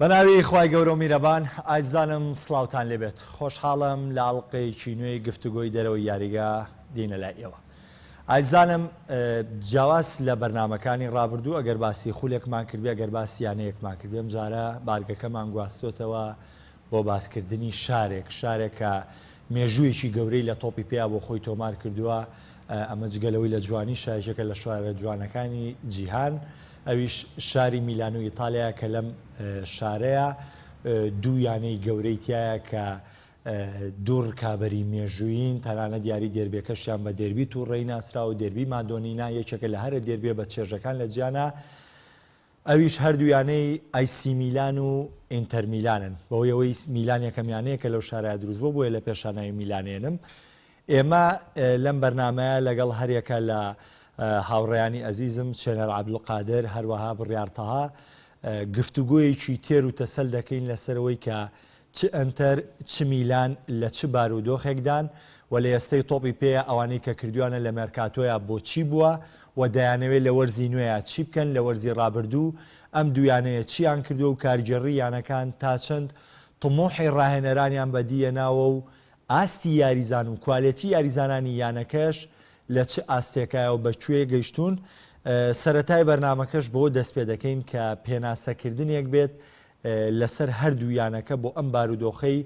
بەناوی خوای گەورە و میرەبان ئایزانم سڵاوتان لێبێت خۆشحاڵم لە ئەڵقەیەکی نوێی گفتوگۆی دەرەوەی یاریگا دێینە لای ئێوە ئایزانم جیاواز لە بەرنامەکانی ڕابردوو ئەگەر باسی خولێکمان کردبێ ئەگەر باسی یانەیەکمان کردبێ ئەم جارە بارگەکەمان گواستۆتەوە بۆ باسکردنی شارێک، شارێک کە مێژوویەکی گەورەی لە تۆپی پێیا بۆ خۆی تۆمار کردووە، ئەمە جگە لەوەی لە جوانیشا یەکێکە لە شارە جوانەکانی جیهان، ئەویش شاری میلانۆی ئیتالیایە کە لەم شارەیا دوو یانەی گەورەی تیایە کە دوو ڕکابەری مێژوویین، تەنانەت یاری دێربیەکەشیان بە دێربی تووڕەیی ناسراوە و دێربی مادۆنینا یەکێکە لە هەرە دێربیە بە چێژەکان لە جیهانا. ئەویش هەردوو یانەی ئەی سی میلان و ئینتەر میلانن، بەهۆی ئەوەی میلان یەکەم یانەیە کە لەو شارەیا دروست بووە بۆیە لە پێشا ناوی میلانێنم. ئێمە لەم بەرنامەیە لەگەڵ هەریەکە لە هاوڕێیانی ئەزیزم چێنەر عەبدولقادر هەروەها بڕیار تەها گفتوگۆیەکی تێر و تەسەل دەکەین لەسەر ئەوەی کە چ ئەنتەر چ میلان لە چ بارودۆخێکدان و لە ئێستەی تۆپی پێیا ئەوانەی کە کردویانە لە مێرکاتۆیا بۆچی بووە و دەیانەوێت لە وەرزی نوێیا چی بکەن، لە وەرزی رابردوو ئەم دوو یانەیە چیان کردووە و کارگێڕی یانەکان تا چەند طموحی راهێنەرانیان بەدییەناوە و ئاستی یاریزان و کوالێتی یاریزانانی یانەکەش لە چ ئاستێکایە و بە کوێ گەیشتوون. سەرەتای بەرنامەکەش بەوە دەستپێدەکەین کە پێناسەکردنێک بێت لەسەر هەردوو یانەکە بۆ ئەم بارودۆخەی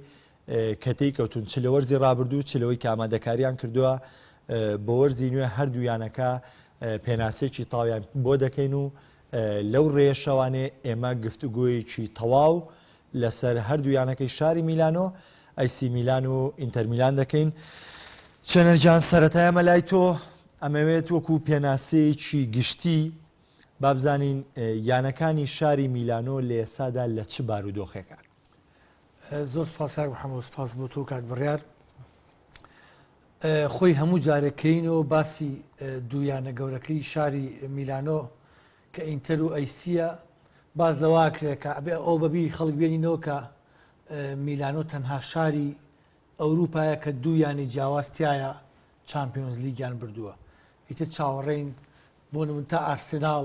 کە تێی کەوتون چ لە وەرزی ڕابردوو چ لەوەی کە ئامادەکاریان کردووە بۆ وەرزی نوێ هەردوو یانەکە پێناسێکی تاویان بۆ دەکەین و لەو ڕێشەوانێ ئێمە گفتوگۆیەکی تەواو لەسەر هەردوو یانەکەی شاری میلانۆ ئەیسی میلان و ئینتەر میلان دەکەین چێنەرجان سەرەتایەمە لای تۆ ئەمەوێت وەکو پێناسەیەکی گشتی با بزانین یانەکانی شاری میلانۆ لە ئێستادا لە چ بارودۆخێکان؟ زۆر سپاس کاک محەممەد سپاس بۆ تۆ کاک بڕیار خۆی هەموو جارێک کەینەوە باسی دوو یانە گەورەکەی شاری میلانۆ کە ئینتەر و ئەیسیە باز لەواکرێ کە ئەبێ ئەو بەبیری خەڵک بێنینەوە کە میلانۆ تەنها شاری ئەوروپایە کە دوو یانەی جیاواز تایە چامپیۆنز لیگیان بردووە ئیتر چاوەڕێین بۆ نمون تا ئارسناڵ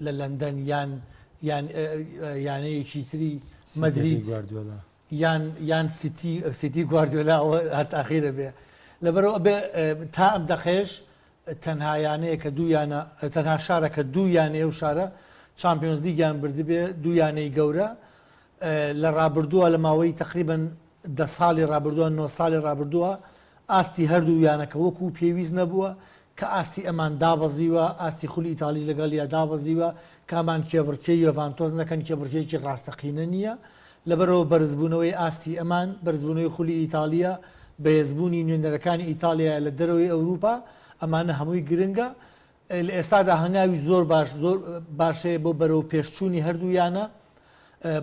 لە لەندەن یان یان یانەیەکی تری مەدرید یان یان سیتی سیتی گواردیۆلا ئەوە هەر تاخیرە بێ لەبەرەوە ئەبێ تا ئەم دەقەیەش تەنها یانەیە کە دوو یانە تەنها شارە کە دوو یانەیە و شارە چامپیۆنز لیگیان بردبێ دوو یانەی گەورە لە ڕابردووە لە ماوەی تقریبن دە ساڵی ڕابردووە نۆ ساڵی ڕابردووە ئاستی هەردوو یانەکە وەکو پێویست نەبووە، کە ئاستی ئەمان دابەزیوە، ئاستی خولی ئیتاڵیش لەگەڵیا دابەزیوە، کە ئەمان کێبڕکێی یۆڤانتۆس نەکەن کێبڕکێیەکی ڕاستەقینە نییە، لەبەرئەوە بەرزبوونەوەی ئاستی ئەمان، بەرزبوونەوەی خولی ئیتاڵییە، بەهێزبوونی نوێنەرەکانی ئیتاڵیایە لە دەرەوەی ئەوروپا، ئەمانە هەمووی گرنگە. لە ئێستادا هەنگاوی زۆر باش زۆر باش هەیە بۆ بەرەو پێشچوونی هەردوو یانە،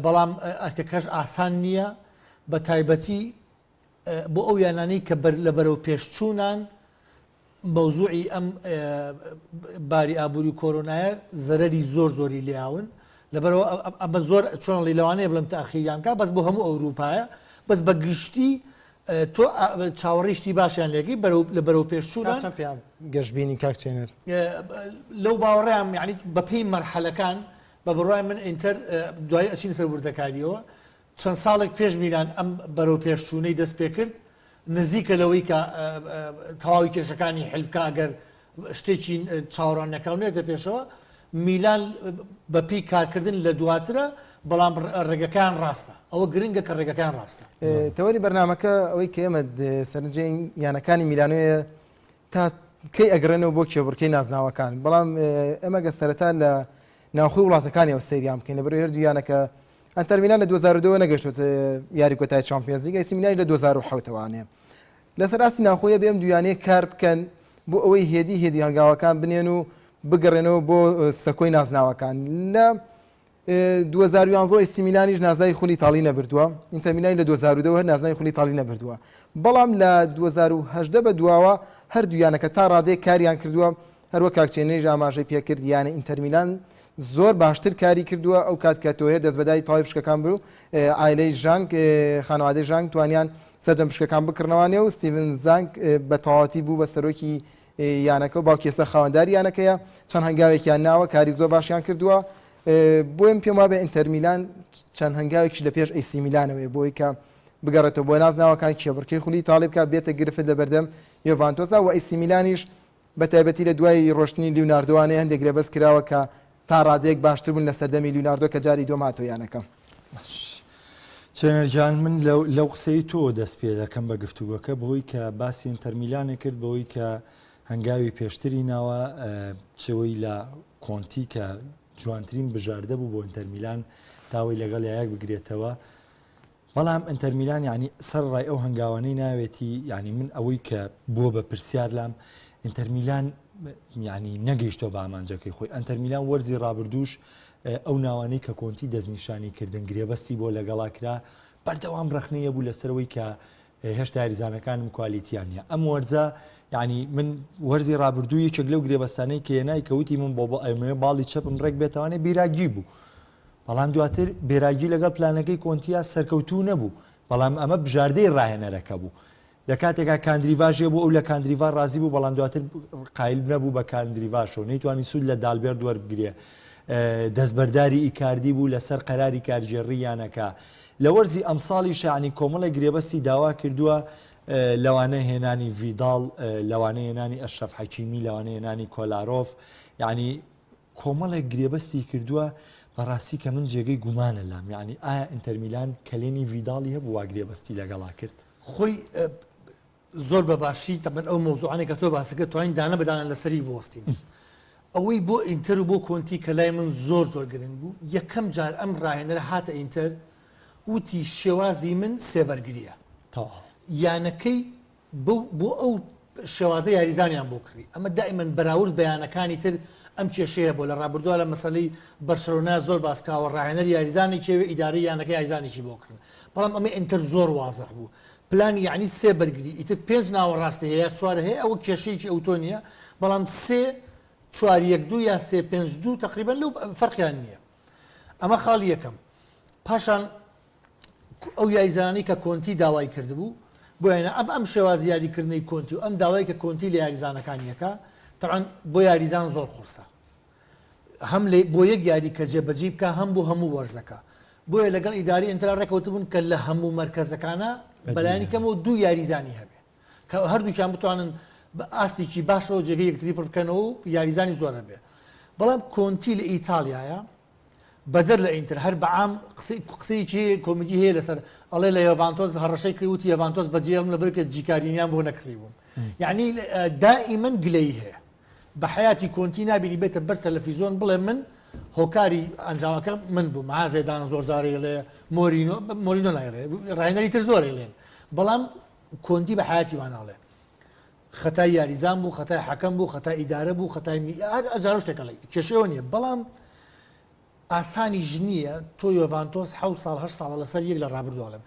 بەڵام ئەرکەکەش ئاسان نییە، بەتایبەتی بۆ ئەو یانانەی کە بەر لە بەرەو پێشچوونان مەوزوعی ئەم باری ئابووری و کۆرۆنایە زەرەری زۆر زۆری لێیاون لەبەرەوە ئەمە زۆر چۆنڵی لەوانەیە بڵم تاخیریان کا بەس بۆ هەموو ئەوروپایە بەس بە گشتی تۆ چاوەڕیشتی باشیان لێگەی بەرەو لە بەرەو پێشچوونان چەند پێیان گەشببینی کاک چێنەر لەو باوەڕیان یعنی بەپێی مەرحەلەکان بە بڕای من ئینتەر دوای ئەچین سەر وردەکاریەوە چەند ساڵێک پێش میلان ئەم بەرەوپێشچوونەی دەست پێکرد، نزیکە لەوەی کە تەواوی کێشەکانی حل بکا ئەگەر شتێکی چاوەڕوان نەکراو نێتە پێشەوە. میلان بەپێی کارکردن لە دواترە، بەڵام ڕێگەکەیان ڕاستە. ئەوە گرنگە کە ڕێگەکەیان ڕاستە. تەوەری بەرنامەکە ئەوەی کە ئێمە سەرنجی یانەکانی میلانۆیە تا کەی ئەگەڕێنەوە بۆ کێبڕکێی نازناوەکان بەڵام ئێمە گە سەرەتا لە ناوخۆی وڵاتەکانیەوە سەیریان بکەین لەبەر هەردوو یانەکە ئەنتەر میلان لە 2002 نەگەشتوت یاری کۆتای چامپیۆنز لیگ ئەیسی میلانیش لە 2007 وانەیە لەسەر ئاستی ناوخۆیە بێم دویانەیە کار بکەن بۆ ئەوەی هێدی هێدی هەنگاوەکان بنێن و بگەڕێنەوە بۆ سەکۆی نازناوەکان لە 2011 ئەیسی میلانیش نازناوی خولی ئیتاڵی نەبردووە، ئینتەر میلانی لە 2010 هەر نازناوی خولی ئیتاڵی نەبردووە، بەڵام لە 2018 بە دواوە هەردوو یانەکە تا ڕادەیەک کاریان کردووە، هەروەک کاک چێنەریش ئاماژەی پێکرد یانە ئینتەر میلان زۆر باشتر کاری کردووە، ئەو کات کە تۆهێر دەستبەداری تەواوی پشکەکان بوو، عایلەی ژانگ، خانەوادەی ژانگ توانیان سەرجەم پشکەکان بکڕنەوانێ و ستیڤن زانگ بە تەواوەتی بوو بە سەرۆکی یانەکە و باوکی ئێستا خاوەنداری یانەکەیە، چەند هەنگاوێکیان ناوە، کاری زۆر باشیان کردووە. بۆیم پێم وابێ ئینتەر میلان چەند هەنگاوێکیش لە پێش ئەیسی میلانەوەیە بۆی کە بگەڕێتەوە بۆ نازناوەکان کێبڕکێی خولی ئیتاڵی بکات بێتە گرفت لە بەردەم یۆڤانتۆسا و ئەیسی میلانیش بە تایبەتی لە دوای ڕۆشتنی لیوناردۆوانەی هەندێک گرێبەست کراوە کە تا ڕادەیەک باشتر بوون لە سەردەمی لیوناردۆ کە جاری دووەم هاتەوە یانەکە. باش چێنەر گیان من لەو قسەی تۆ دەست پێ دەکەم بە گفتوگۆکە بەوەی کە باسی ئینتەرمیلانێ کرد بەوەی کە هەنگاوی پێشتری ناوە چەوەی لە کۆنتی کە جوانترین بژاردە بوو بۆ ئینتەرمیلان تاوەی لەگەڵ یەک بگرێتەوە بەڵام ئینتەرمیلان یانی سەرەڕای ئەو هەنگاوانەی ناوێتی یانی من ئەوەی کە بووە بە پرسیار لام ئینتەرمیلان یانی نەگەیشتەوە بە ئامانجەکەی خۆی ئەنتەرمیلان وەرزی ڕابردووش ئەو ناوانەی کە کۆنتی دەستنیشانی کردن گرێبەستی بۆ لەگەڵا کرا بەردەوام ڕەخنەیە بوو لەسەرەوەی کە هێشتا یاریزانەکانم کوالیتیان نیە ئەم وەرزە یعنی من وەرزی ڕابردوو یەکێک لەو گرێبەستانەی کە هێنای کەوتی من بۆ بۆ ئەمەوێ باڵی چەپم ڕێک بێتوانێ بیراگی بوو بەڵام دواتر بێراگی لەگەڵ پلانەکەی کۆنتیا سەرکەوتوو نەبوو، بەڵام ئەمە بژاردەی راهێنەرەکە بوو. لە کاتێکا کاندریڤاش هەبوو، ئەو لە کاندریڤا رازی بوو، بەڵام دواتر قایل نەبوو بە کاندریڤاشەوە، نەیتوانی سوود لە دالبێرت وەربگرێ، دەستبەرداری ئیکاردی بوو لەسەر قەراری کارگێڕی یانەکە. لە وەرزی ئەمساڵیش یانی کۆمەڵێک گرێبەستی داوا کردووە، لەوانە هێنانی ڤیداڵ، لەوانە هێنانی ئەشرەف حەکیمی، لەوانە هێنانی کۆلارۆف، یانی کۆمەڵێک گرێبەستی کردووە بەڕاستی کە من جێگەی گومانە لام یانی ئایا ئینتەرمیلان کەلێنی ڤیداڵی هەبوو وا گرێبەستی لەگەڵا کرد؟ خۆی زۆر بە باشی تەبەن ئەو مەوزوعانەی کە تۆ باست کرد توانین دانە بە دانە لەسەری بوەستین ئەوەی بۆ ئینتەر و بۆ کۆنتی کە لای من زۆر زۆر گرنگ بوو یەکەم جار ئەم ڕاهێنەرە هاتە ئینتەر وتی شێوازی من سێبەرگریە تەواو یانەکەی بۆ ئەو شێوازە یاریزانیان بۆ کڕی، ئەمە دائیمەن بەراورد بە یانەکانی تر ئەم کێشەیە بووە، لە رابردووە لە مەسەلەی بەرشەلۆنە زۆر باس کراوە راهێنەر یاریزانێکی هەیە ئیدارەی یانەکە یاریزانێکی بۆ کڕن، بەڵام ئەمەی ئینتەر زۆر وازح بوو پلانی یەعنی سێ بەرگری ئیتر پێنج ناوەڕاستی هەیە یا چوار هەیە ئەوە کێشەیەکی ئەوتۆ نییە، بەڵام سێ چوار یەک دوو یا سێ پێنج دوو تەقریبەن لەو فەرقیان نییە. ئەمە خاڵی یەکەم. پاشان ئەو یاریزانانەی کە کۆنتی داوای کردبوو بۆیانە ئەم ئەم شێوازی یاریکردنەی کۆنتی و ئەم داوای کە کۆنتی لە یاریزانەکان یەکە تەعاان بۆ یاریزان زۆر قورسە هەم بۆ یەک یاری کە جێبەجی بکە هەم بۆ هەموو وەرزەکە بۆیە لەگەڵ ئیداری ئینتەرا ڕێکەوتبوون کە لە هەموو مەرکەزەکانە بەلایەنی کەمەوە دوو یاریزانی هەبێ کە هەردووکیان بتوانن بە ئاستێکی باشەوە جێگەی یەکتری پڕ بکەنەوە و یاریزانی زۆر هەبێ بەڵام کۆنتی لە ئیتاڵیایە بەدەر لە ئینتەر هەر بە عام قسەی قسەیەکی هەیە کۆمیدی هەیە لەسەر ئەڵێ لە یۆڤانتۆس هەڕەشەی کرد وتی یۆڤانتۆس بەجێڵم لەبەر کە جیکارینیان بۆ نەکڕیبووم یعنی دائیمەن گلەیی هەیە بە حیاتی کۆنتی نابینی بێتە بەر تەلەفیزۆن بڵێ من هۆکاری ئەنجامەکە من بووم ها زێدان زۆر جارەی ڵێ مۆرینۆ مۆرینۆ نایڵێ ڕاهێنەری تر زۆر ئەیڵێن بەڵام کۆنتی بە حیاتی وان ناڵێ خەتای یاریزان بوو، خەتای حەکەم بوو، خەتای ئیدارە بوو، خەتای می هەر ئەجارە شتێک ئەڵێی کێشەی ئەوە نییە بەڵام ئاسانیش نییە تۆ یۆڤانتۆس حەوت ساڵ هەشت ساڵە لەسەر یەک لە ڕابردوو ئەڵێم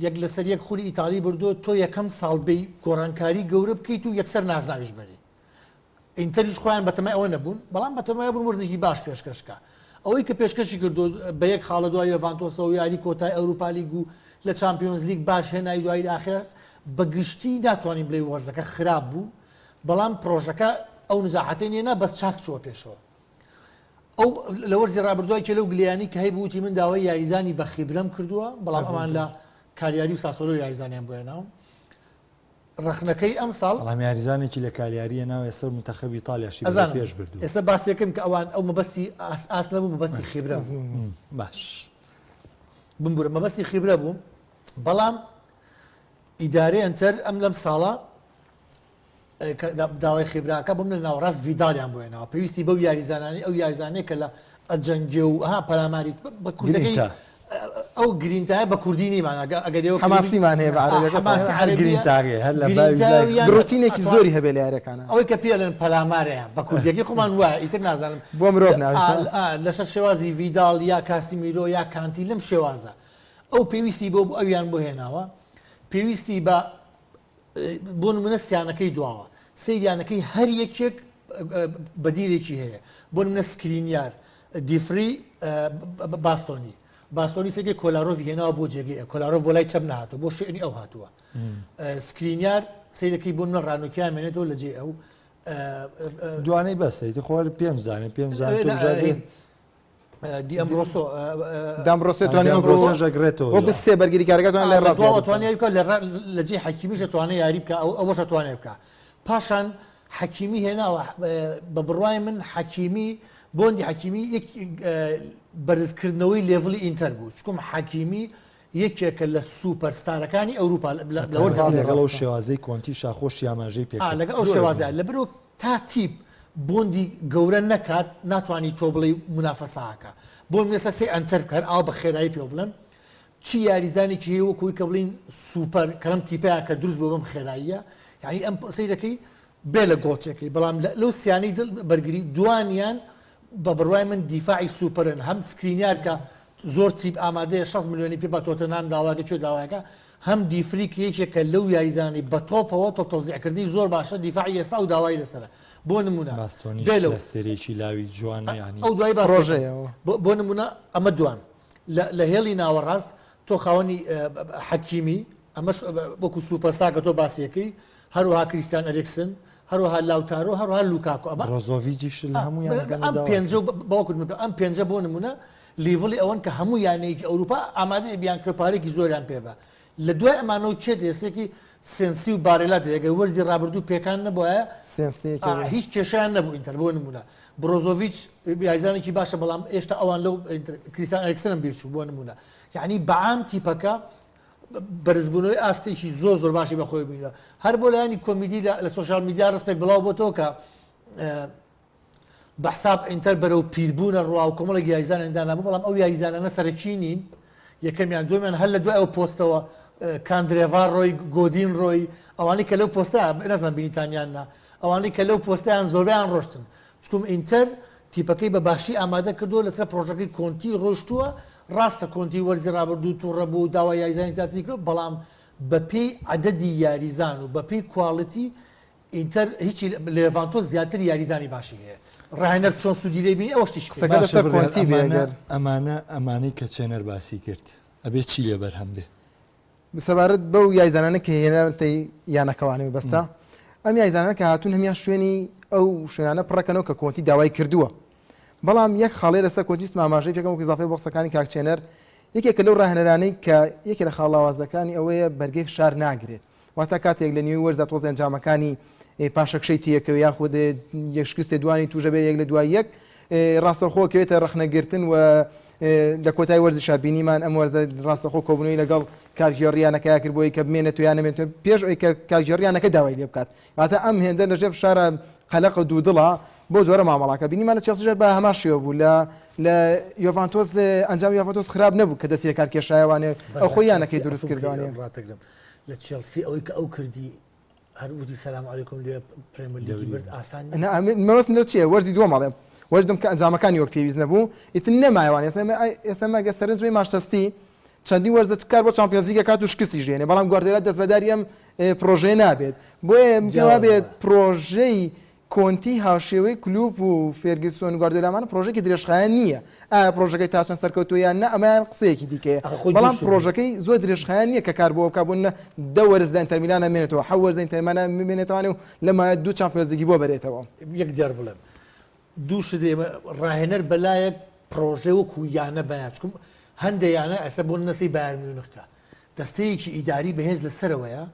یەک لەسەر یەک خولی ئیتالی بردووە تۆ یەکەم ساڵ بێی گۆڕانکاری گەورە بکەیت و یەکسەر نازناویش بەری ئینتەریش خۆیان بەتەمای ئەوە نەبوون، بەڵام بەتەمای بوون وەرزێکی باش پێشکەش بکا. ئەوەی کە پێشکەشی کردو بە یەک خاڵ لە دوای یۆڤانتۆسەوە یاری کۆتای ئەوروپا لیگ و لە چامپیۆنز لیگ باش هێنای دوایی ئاخر بە گشتی ناتوانین بڵێی وەرزەکە خراپ بوو، بەڵام پرۆژەکە ئەو نزاحەتەی نێنا بەس چاک چووە پێشەوە. ئەو لە وەرزی رابردووە یەکێ لەو گلەیانەی کە هەیبوو وتی من داوای یاریزانی بە خیبرەم کردووە، بەڵام ئەمان لە کالیاری و ساسۆلۆ یاریزانیان بۆ هێناوم. ڕەخنەکەی ئەمساڵ. بەڵام یاریزانێکی لە کالیارییە ناو ئێستا و مونتەخەبی ئیتالیاشی بەرەو ئەزانم پێش بردووە. ئێستا باسێکم کە ئەوان ئەو مەبەستی ئاست ئاست نەبوو مەبەستی خیبرە بوو. باش. بمبورە مەبەستی خیبرە بوو بەڵام ئیدارەی ئەنتەر ئەم لەم ساڵە کە داوای خیبراکە بۆ من لە ناوەڕاست ڤیدالیان بۆ هێناوە پێویستی بەو یاریزانانی ئەو یاریزانەیە کە لە ئەجەنگێ و ها پەلاماری بە کوردەکەی گرینتا. ئەو گرینتایە بە کوردی نیمان ئەگە ئەگەر ئێوە حەماسیمان هەیە بە عەرەبیەکە حەماسی هەر عەرەبیە گرینتاگەیە هەر لە باوی گرینتا لای یان گڕوتینێکی زۆری هەبێ لە یاریەکانا. ئەوەی کە پێی ئەڵێن پەلامارەیە بە کوردیەکەی خۆمان وایە ئیتر نازانم بۆ مرۆڤ ناوی. ئا لەسەر شێوازی ڤیداڵ یا کاسیمیرۆ یا کانتی لەم شێوازە ئەو پێویستی بۆ بوو ئەویان بۆ هێناوە پێویستی بە بۆ نمونە سیانەکەی دواوە سەیر یانەکەی هەر یەکێک بەدیلێکی هەیە بۆ نمونە سکرینیار دیفری باستۆنی باستۆنی سەرگەی کۆلارۆڤی هێناوە بۆ جێگەی کۆلارۆڤ بۆ لای چەپ نهاتوە بۆ شوێنی ئەو هاتووە سکرینیار سیرەکەی بۆ منە ڕانۆکیان مێنێتەوە لە جێ ئەو. دوانەی بەسە ئیتر خۆر پێنج دانێ پێنج دانێ تۆ بژاردەی دی ئەمرۆسۆ دامرۆسێ توانی وەکو دامرۆسۆش ئەگرێتەوە وەکو سێ بەرگریکارەکە توان لای ڕاست یاری توانای بکە لە لە جێی حەکیمیش توانای یاری بکە ئەو ئەوەش توانای بکە پاشان حەکیمی هێناوە بە بڕوای من حەکیمی بۆندی حەکیمی یەک بەرزکردنەوەی level ی ئینتەر بوو چکم حەکیمی یەکێکە لە سوپەر ستارەکانی ئەوروپا لە وەرزی لەگەڵ ئەو شێوازەی کۆنتی شاخۆشی ئاماژەی پێ کرد لەگەڵ ئەو شێوازە لەبەرئەوە تا تیپ بۆندی گەورە نەکات ناتوانی تۆ بڵێی مونافەساکە بۆ من ئێستا سێ ئەنتەر بکە هەر ئاوا بە خێرایی پێ بڵێم چی یاریزانێکی هەیە وەکوی کە بڵین سوپەر کە لەم تیپەیە کە دروست بۆ بەم خێراییە یعنی ئەم سەیرەکەی بێ لە گۆڵچەکەی بەڵام لەو سیانەی دڵ بەرگری دوانیان بە بڕوای من دیفاعی سوپەرن هەم سکرینیار کە زۆر تیپ ئامادەیە 6 ملیۆنی پێ بە تۆتنهام داواکە چۆ داواکە هەم دیفری کە یەکێکە لەو یاریزانانەی بە تۆپەوە تۆپ تەوزیعکردنی زۆر باشە دیفاعی ئێستا ئەو داوای لەسەرە بۆ نمونە باستۆنیش بێ لەو ئەستێرەیەکی لاوی جوانە یانی ئەو دوای باس پڕۆژەیە ئەوە. بۆ بۆ نمونە ئەمە دوان لە لە هێڵی ناوەڕاست تۆ خاوەنی حەکیمی ئەمەش وەکو سوپەرستار کە تۆ باسیەکەی هەروەها کریستیان ئەریکسن هەروەها لاوتارۆ هەروەها لوکاکۆ ئەمە برۆزۆڤیچیش لە هەموو یانەکان ئەم داوا پێنجە بەوە کردم ئەم پێنجە بۆ نمونە level ی ئەوەن کە هەموو یانەیەکی ئەوروپا ئامادەیە بیانکڕێ پارەیەکی زۆریان پێ بە. لە دوای ئەمانەوە کێ دێ؟ سێکی سێنسی و بارێلا دێ ئەگەر وەرزی ڕابردوو پێکان نەبوایە سێنسی یەکێ بوو. هیچ کێشەیان نەبوو ئینتەر بۆ نمونە برۆزۆڤیچ یاریزانێکی باشە بەڵام ئێشتا ئەوان لەو کریستیان ئەریکسنم بیرچوو بۆ نمونە یعنی بەعام تیپەکە بەرزبوونەوەی ئاستێکی زۆر زۆر باشی بەخۆی بینیوە هەر بۆ لایەنی کۆمیدی لە social media ڕسمێک بڵاو بۆتەوە کە بە حساب ئینتەر بەرەو پیربوون ئەڕوا و کۆمەڵێک یاریزانیان دانابوو، بەڵام ئەو یاریزانانە سەرەکی نین، یەکەمیان، دووەمیان هەر لە دوای ئەو پۆستەوە کاندرێڤا ڕۆی، گۆدین ڕۆی، ئەوانەی کە لەو پۆستە، نازانم بینیتان یان نا، ئەوانەی کە لەو پۆستەیان زۆربەیان ڕۆشتن، چکوم ئینتەر تیپەکەی بە باشی ئامادە کردووە، لەسەر پڕۆژەکەی کۆنتی ڕۆشتووە، ڕاستە کۆنتی وەرزی ڕابردوو توڕە بوو و داوای یاریزانی زیاتری کرد، بەڵام بەپێی عەدەدی یاریزان و بەپێی quality ئینتەر هیچی لە یۆڤانتۆس زیاتر یاریزانی باشی هەیە ڕاهێنەر چۆن سوودی لێ بینی ئەوە شتێکی قسەکە باشە لەسەر بڕیار کۆنتی بێ ئەمانە گەر ئەمانە ئەمانەی کە چێنەر باسی کرد ئەبێ چی لێ بەرهەم بێ؟ سەبارەت بەو یاریزانانە کە هێناونەتە یانەکەوانە مەبەستە ئەم یاریزانانە کە هاتوون هەمیان شوێنی ئەو شوێنانە پڕەکەنەوە کە کۆنتی داوای کردووە بەڵام یەک خاڵێ لەسەر کۆنتی ئاماژەی پێکەم وەک ئیزافەی بۆ قسەکانی کاک چێنەر یەکێکە لەو ڕاهێنەرانەی کە یەکێ لە خاڵ لاوازەکانی ئەوەیە بەرگەی فشار ناگرێت واتە کاتێک لە نیوەی وەرزدا تۆزێ ئەنجامەکانی پاشەکشەی تێکەوێ یاخود یەک شکستێ دوانی تووشە بێت یەک لە دوای یەک ڕاستەوخۆ کەوێتە ڕەخنەگرتن و لە کۆتای وەرزشا بینیمان ئەم وەرزە ڕاستەخۆ کۆبوونەوەی لەگەڵ کارگێڕیانەکەیا کرد بۆی کە بمێنێت و یان نەمێنێت پێش ئەوەی کە کارگێڕیانەکە داوای لێ بکات واتە ئەم هێندە لەژێر فشارە قەلەق و دوودڵە بۆ جۆرە مامەڵاکە بینیمان لە چێڵسیش بە هەمان شێوە بوو لە لە یۆڤانتۆس ئەنجام یۆڤانتۆس خراپ نەبوو کە دەستی لە کار کێشایەوانێ ئەو خۆی یانەکەی دروست کردوانێ ڕاتەگرم لە چێڵسی ئەوەی کە ئەو کردی هەر وتی سەلام عەلەیکوم لێ پرێمەر لیگی برد ئاسان نیە. نا مەبەستم لەو چیە وەرزی دووەم ئەڵێم وەرزی دووەم کە ئەنجامەکانی وەک پێویست نەبوو ئیتر نەمایەوان ئێستا ئێستا ئێمە گەر سەرنج بەین مانچستەر چەندین وەرزە کار بۆ چامپیۆنز لیگ ئەکات و شکستیش دێنێ بەڵام گواردیۆلا دەستبەرداری ئەم پرۆژەیە نابێت بۆیە پێم وابێت پرۆژەی کۆنتی هاوشێوەی کلوپ و فێرگسۆن و گواردیۆلا ئەمانە پرۆژەیەکی درێژخایەن نییە، ئایا پرۆژەکەی تا چەند سەرکەوتووە یان نا ئەمەیان قسەیەکی دیکەیە، ئەخە خۆی بەڵام دوو شت هەیە. پرۆژەکەی زۆر درێژخایەن نییە کە کار بۆ بکات بۆ نمونە دە وەرز لە ئینتەرمیلان ئەمێنێتەوە، حەو وەرز لە ئینتەرمیلان بمێنێتەوانێ و لەم ماوەیە دوو چامپیۆنزلیگی بۆ بەرێتەوە. یەک دێڕ بڵێم دوو شت هەیە ڕاهێنەر بەلایەک پرۆژەی وەکو یانە بەنا چکم هەندێ یانە ئێستا بۆ نمونە سەی بایرن میونخ کە دەستەیەکی ئیداری بەهێز لە سەرەوەیە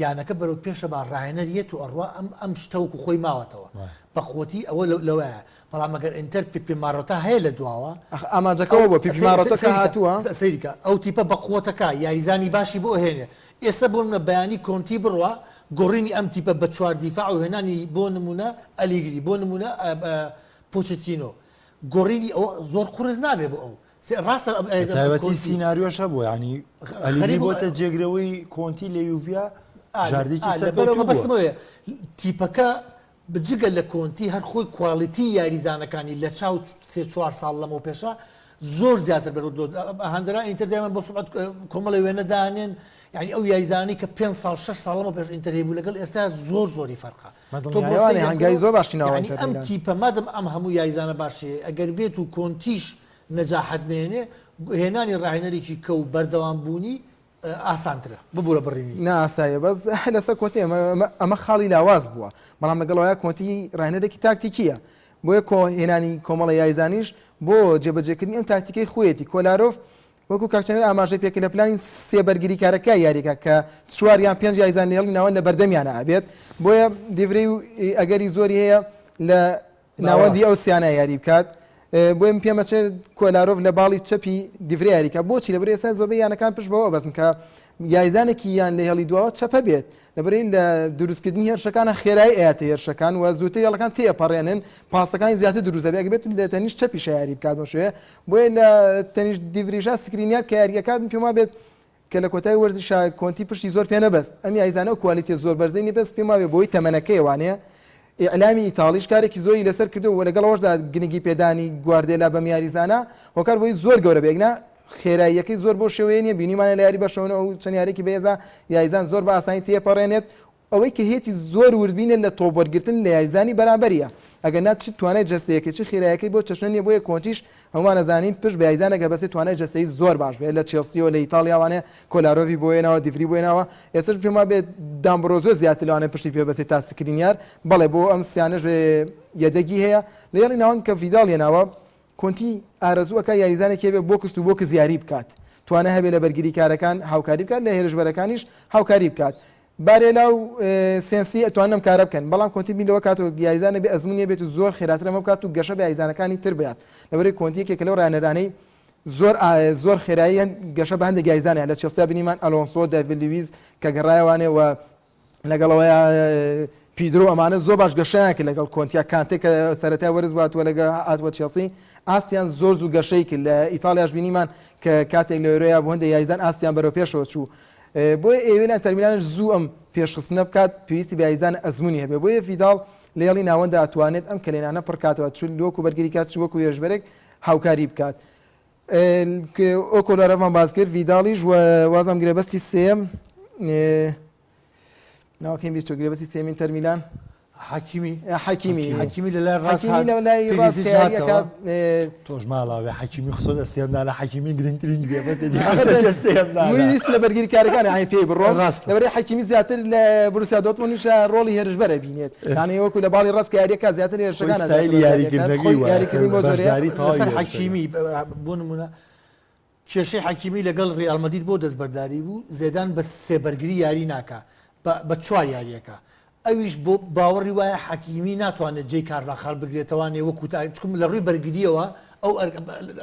یانەکە بەرەو پێشە با ڕاهێنەر یەت و ئەڕوا ئەم ئەم شتە وەکو خۆی ماوەتەوە بە قوتی ئەوە لەوەیە بەڵام ئەگەر ئینتەر پیپی مارۆتا هەیە لە دواوە ئەخ ئامانجەکە ئەوە بووە پیپی مارۆتا کە هاتووە سەیرکە ئەو تیپە بە قوتەکە یاریزانی باشی بۆ ئەهێنێ ئێستا بۆ نمونە بەیانی کۆنتی بڕوا گۆڕینی ئەم تیپە بە چوار دیفاع و هێنانی بۆ نمونە ئەلیگری بۆ نمونە پۆچتینۆ گۆڕینی ئەوە زۆر قورس نابێ بۆ ئەو ڕاستە تایبەتی سیناریۆش هەبوو ینی ئەلیگری بۆتە جێگرەوەی کۆنتی لە یوڤیا ژاردێکی سەرکەوتوو بەستمەوەیە تیپەکە بجگە لە کۆنتی هەر خۆی quality یاریزانەکانی لە چاو سێ چوار ساڵ لەمەو پێشە زۆر زیاتر بەرەو هەندرا ئینتەر دایمەن بۆ سوبعەت کۆمەڵی وێنە دانێن یعنی ئەو یاریزانانی کە پێ ساڵ شش ساڵ لەمە پێش ئینتەر هەبوو لەگەڵ ئێستا زۆر زۆری فەرقە تۆ بۆ هەنگاوی زۆر باشی ناوە یعنی ئەم تیپە مادەم ئەم هەموو یاریزانە باشی ئەگەر بێت و کۆنتیش نەجاحەت نێنێ هێنانی ڕاهێنەرێکی کە و بەردەوام بوونی. ئاسانترە ببورە بڕینی. نا ئاساییە بەس لەسەر کۆنتی ئەمە ئەمە خاڵی لاواز بووە بەڵام لەگەڵ ئەوەیا کۆنتی ڕاهێنەرێکی تاکتیکیە بۆیە کۆ هێنانی کۆمەڵە یاریزانیش بۆ جێبەجێکردنی ئەم تاکتیکەی خۆیەتی کۆلارۆف وەکو کاک چەنەر ئاماژەی پێکرد لە پلانی سێ بەرگریکارەکە یاریەکە کە چوار یان پێنج یاریزان لە هێڵی ناوەند لە بەردەمیانە ئەبێت بۆیە دیڤرەی و ئەگەری زۆری هەیە لە ناوەندی ئەو سیانە یاری بکات بۆیە من پێم ئەچێت کۆلارۆڤ لە باڵی چەپی دیڤرێ یاریکا بۆچی لەبەر ئێستا زۆربەی یانەکان پشت بەوە بەستن کە یاریزانێکی یان لە هێڵی دواوە چەپە بێت لەبەرەی لە دروستکردنی هێرشەکانە خێرایی ئەیاتە هێرشەکان و زووتر هێڵەکان تێپەڕێنن پاسەکانی زیاتر دروست دەبێت بێت لە تەنیشت چەپیشە یاری بکات بەم شێوەیە بۆیە لە تەنیشت دیڤریشا سکرینیار کە یاریەکات من پێم وابێت کە لە کۆتای وەرزیشا کۆنتی پشتی زۆر پێ نەبەست ئەم یاریزانە ئەو کوالیتیە زۆر بەرزەی نیە بەس پێم وابێ بۆی تەمەنەکەی وانەیە ئیعلامی ئیتاڵیش کارێکی زۆری لەسەر کردووە و لەگەڵ ئەوەشدا گرنگی پێدانی گواردێلا بەم یاریزانە هۆکار بۆی زۆر گەورە بێ ئەگینا خێراییەکەی زۆر بەو شێوەیە نیە بینیمانە لە یاری بەرشەلۆنە ئەو چەند یاریەکی بەهێزە یاریزان زۆر بە ئاسانی تێپەڕێنێت ئەوەی کە هێتی زۆر وردبینە لە تۆپ وەرگرتن لە یاریزانی بەرامبەریە ئەگەر نا چ توانای جەستەیەکەی چ خێرایەکەی بۆ چەشنە نیە بۆیە کۆنتیش هەموومان ئەزانین پشت بە یاریزانێک ئەبەستێ توانای جەستەیی زۆر باش بێت لە چێڵسیەوە لە ئیتاڵیاوانێ کۆلارۆڤی بۆ هێناوە دیڤری بۆ هێناوە ئێستاش پێم وابێ دامبرۆزۆ زیاتر لەوانەیە پشتی پێ بەستێ تا سکرینیار بەڵێ بۆ ئەم سیانەش یەدەگی هەیە لە هێڵی ناوەند کە ڤیداڵ هێناوە کۆنتی ئارەزوو ئەکا یاریزانێکی هەبێ box to box یاری بکات توانای هەبێ لە بەرگریکارەکان هاوکاری بکات لە هێرشبەرەکانیش هاوکاری بکات بارێلا و سێنسی ئەتوانن ئەم کارە بکەن، بەڵام کۆنتی بیر لەوە کاتەوە یاریزانە بێ ئەزموونیە بێت و زۆر خێراتر ئەمە بکات و گەشە بە یاریزانەکانی تر بدات، لەبەرئەوەی کۆنتی یەکێکە لەو راهێنەرانەی زۆر زۆر خێرایی گەشە بە هەندێک یاریزان هەیە، لە چێڵسیا بینیمان ئەلۆنسۆ، دەیڤد لویز کە گەڕایەوانێ و لەگەڵ ئەوەیا پیدرۆ ئەمانە زۆر باش گەشەیان کرد لەگەڵ کۆنتیا، کانتێ کە سەرەتای وەرز بوو هاتووە لەگەڵ هاتووە چێڵسی ئاستیان زۆر زوو گەشەی کرد، لە ئیتاڵیاش بینیمان کە کاتێک لە یۆرۆیا بوو هەندێک یاریزان ئاستیان بەرەو پێشەوە چوو. بۆیە ئەیەوێت لە ئینتەرمیلانش زوو ئەم پێشخستنە بکات، پێویستی بە یاریزان ئەزموونی هەبێت، بۆیە ڤیداڵ لە هێڵی ناوەنددا ئەتوانێت ئەم کەلێنانە پڕکاتەوە، چ وەکو بەرگریکار چ وەکو هێرشبەرێک هاوکاری بکات. ئۆ کۆلارۆڤمان باس کرد، ڤیداڵیش و وازم گرێبەستی سێیەم ناوەکەیم بیرچوو، گرێبەستی سێیەم ئینتەرمیلان حەکیمی حەکیمی حەکیمی لە لای ڕاست حەکیمی لە لای ڕاست پێریزیش هاتەوە. تۆش ماڵاوێ حەکیمی خسۆتە سێم دانە حەکیمی گرنگترین گرێبەستێتی خسۆتە سێم دانە. ویست لە بەرگریکارەکان یانی پێی بڕۆم ڕاستە. لەبەرئەوەی حەکیمی زیاتر لە بروسیا دۆرتموندیش ڕۆڵی هێرشبەر ئەبینێت یانی وەکو لە باڵی ڕاست کە یاریەکە زیاتر خۆی هێرشەکان ستایلی یاریکردنەکەی خۆی وایە یاریکردنی بۆ جۆرەیە بەشداری تەواوی لەسەر هێرشەکە. حەکیمی بۆ نمونە کێشەی حەکیمی لەگەڵ ریال مەدرید بۆ دەستبەرداری بوو، زێدان بە سێ بەرگری یاری ناکا، بە بە چوار یارییەکا، ئەویش بۆ باوەڕی وایە حەکیمی ناتوانێت جێی کارڤاخال بگرێتەوانێ وەکو تا چونکە لە ڕووی بەرگرییەوە ئەو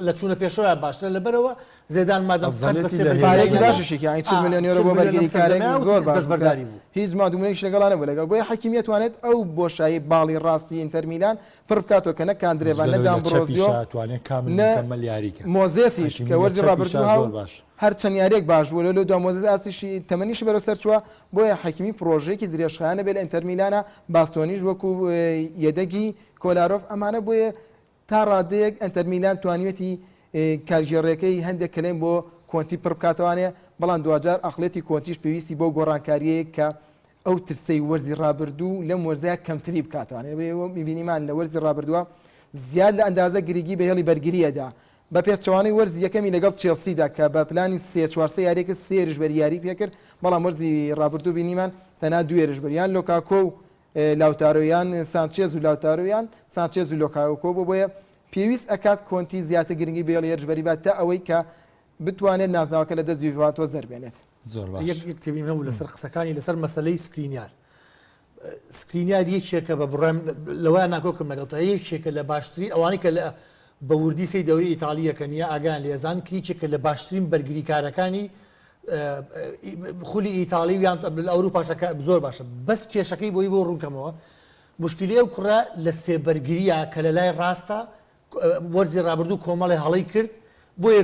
لە چوونە پێشەوە باشترە لەبەرەوە زێدان مادەم قەت بە ئەفزەلێتی سێ لە بەرگری پارەیەکی یاری ناکا باشیشی کرد یانی 40 ئا ملیۆن یۆرۆ 40 بۆ ملیۆن لەم بەرگریکارێک سەردەمەیا زۆر وتی باش بوو کە دەستبەرداری بوو. هیچ مادومونێکیش لەگەڵا نەبوو لەگەڵ بۆیە حەکیمی ئەتوانێت ئەو بۆشایی باڵی ڕاستی ئینتەر میلان پڕ بکاتەوە کە نە کاندرێڤا جگە نە لەوەی لە دامبرۆزیۆ چەپیشا توانێت کامل نە مکەمەل یاری کە. مۆزێسیش حەکیمی کە لە وەرزی چەپیشا ڕابردوو هاو زۆر باشە. هەر چەند یاریەک باش بوو لەو دوا مۆزێس ئاستیشی تەمەنیشی بەرەو سەر چووە بۆیە حەکیمی پڕۆژەیەکی درێژخایەنە بێ لە ئینتەر میلانە باستۆنیش وەکو یەدەگی کۆلارۆف ئەمانە بۆیە تا ڕادەیەک ئینتەر میلان توانیوێتی کارگێڕیەکەی هەندێک کەلێن بۆ کۆنتی پڕ بکاتەوانێ بەڵام دواجار ئەقڵێتی کۆنتیش پێویستی بەو گۆڕانکاریەیە کە ئەو ترسەی وەرزی ڕابردوو لەم وەرزەیا کەمتری بکاتەوە. بینیمان لە وەرزی ڕابردووە زیاد لە ئەندازە گرنگی بە هێڵی بەرگری ئەدا، بە پێچەوانەی وەرزی یەکەمی لەگەڵ چێڵسیدا کە بە پلانی سێ چوار سێ یارییەکە سێ هێرشبەری یاری پێکرد، بەڵام وەرزی ڕابردوو بینیمان تەنها دوو هێرشبەر یان لۆکاکۆ و لاوتارۆ یان سانچێز و لاوتارۆ یان سانچێز و لۆکاکۆ بوو، بۆیە پێویست ئەکات کۆنتی زیاتر گرنگی بە هێڵی هێرشبەری بات تا ئەوەی کە بتوانێت نازناوەکە لە دەست یوڤانتۆس دەربێنێت. زۆر باش. یەک یەک تێبینیم هەبوو لەسەر قسەکانی لەسەر مەسەلەی سکرینیار سکرینیار یەکێکە بە بڕای من لەوەیان ناکۆکم لەگەڵ تا یەکێکە لە باشترین ئەوانەی کە لە بە وردی سەی دەوری ئیتاڵیەکەن یا ئاگایان لێ ئەزانن کە یەکێکە لە باشترین بەرگریکارەکانی خولی ئیتاڵی و یان لە ئەوروپاشە کە زۆر باشە بەس کێشەکەی بۆی بۆ ڕوونکەمەوە مشکلی ئەو کوڕە لە سێ بەرگریە کە لە لای ڕاستە وەرزی رابردوو کۆمەڵێ هەڵەی کرد بۆیە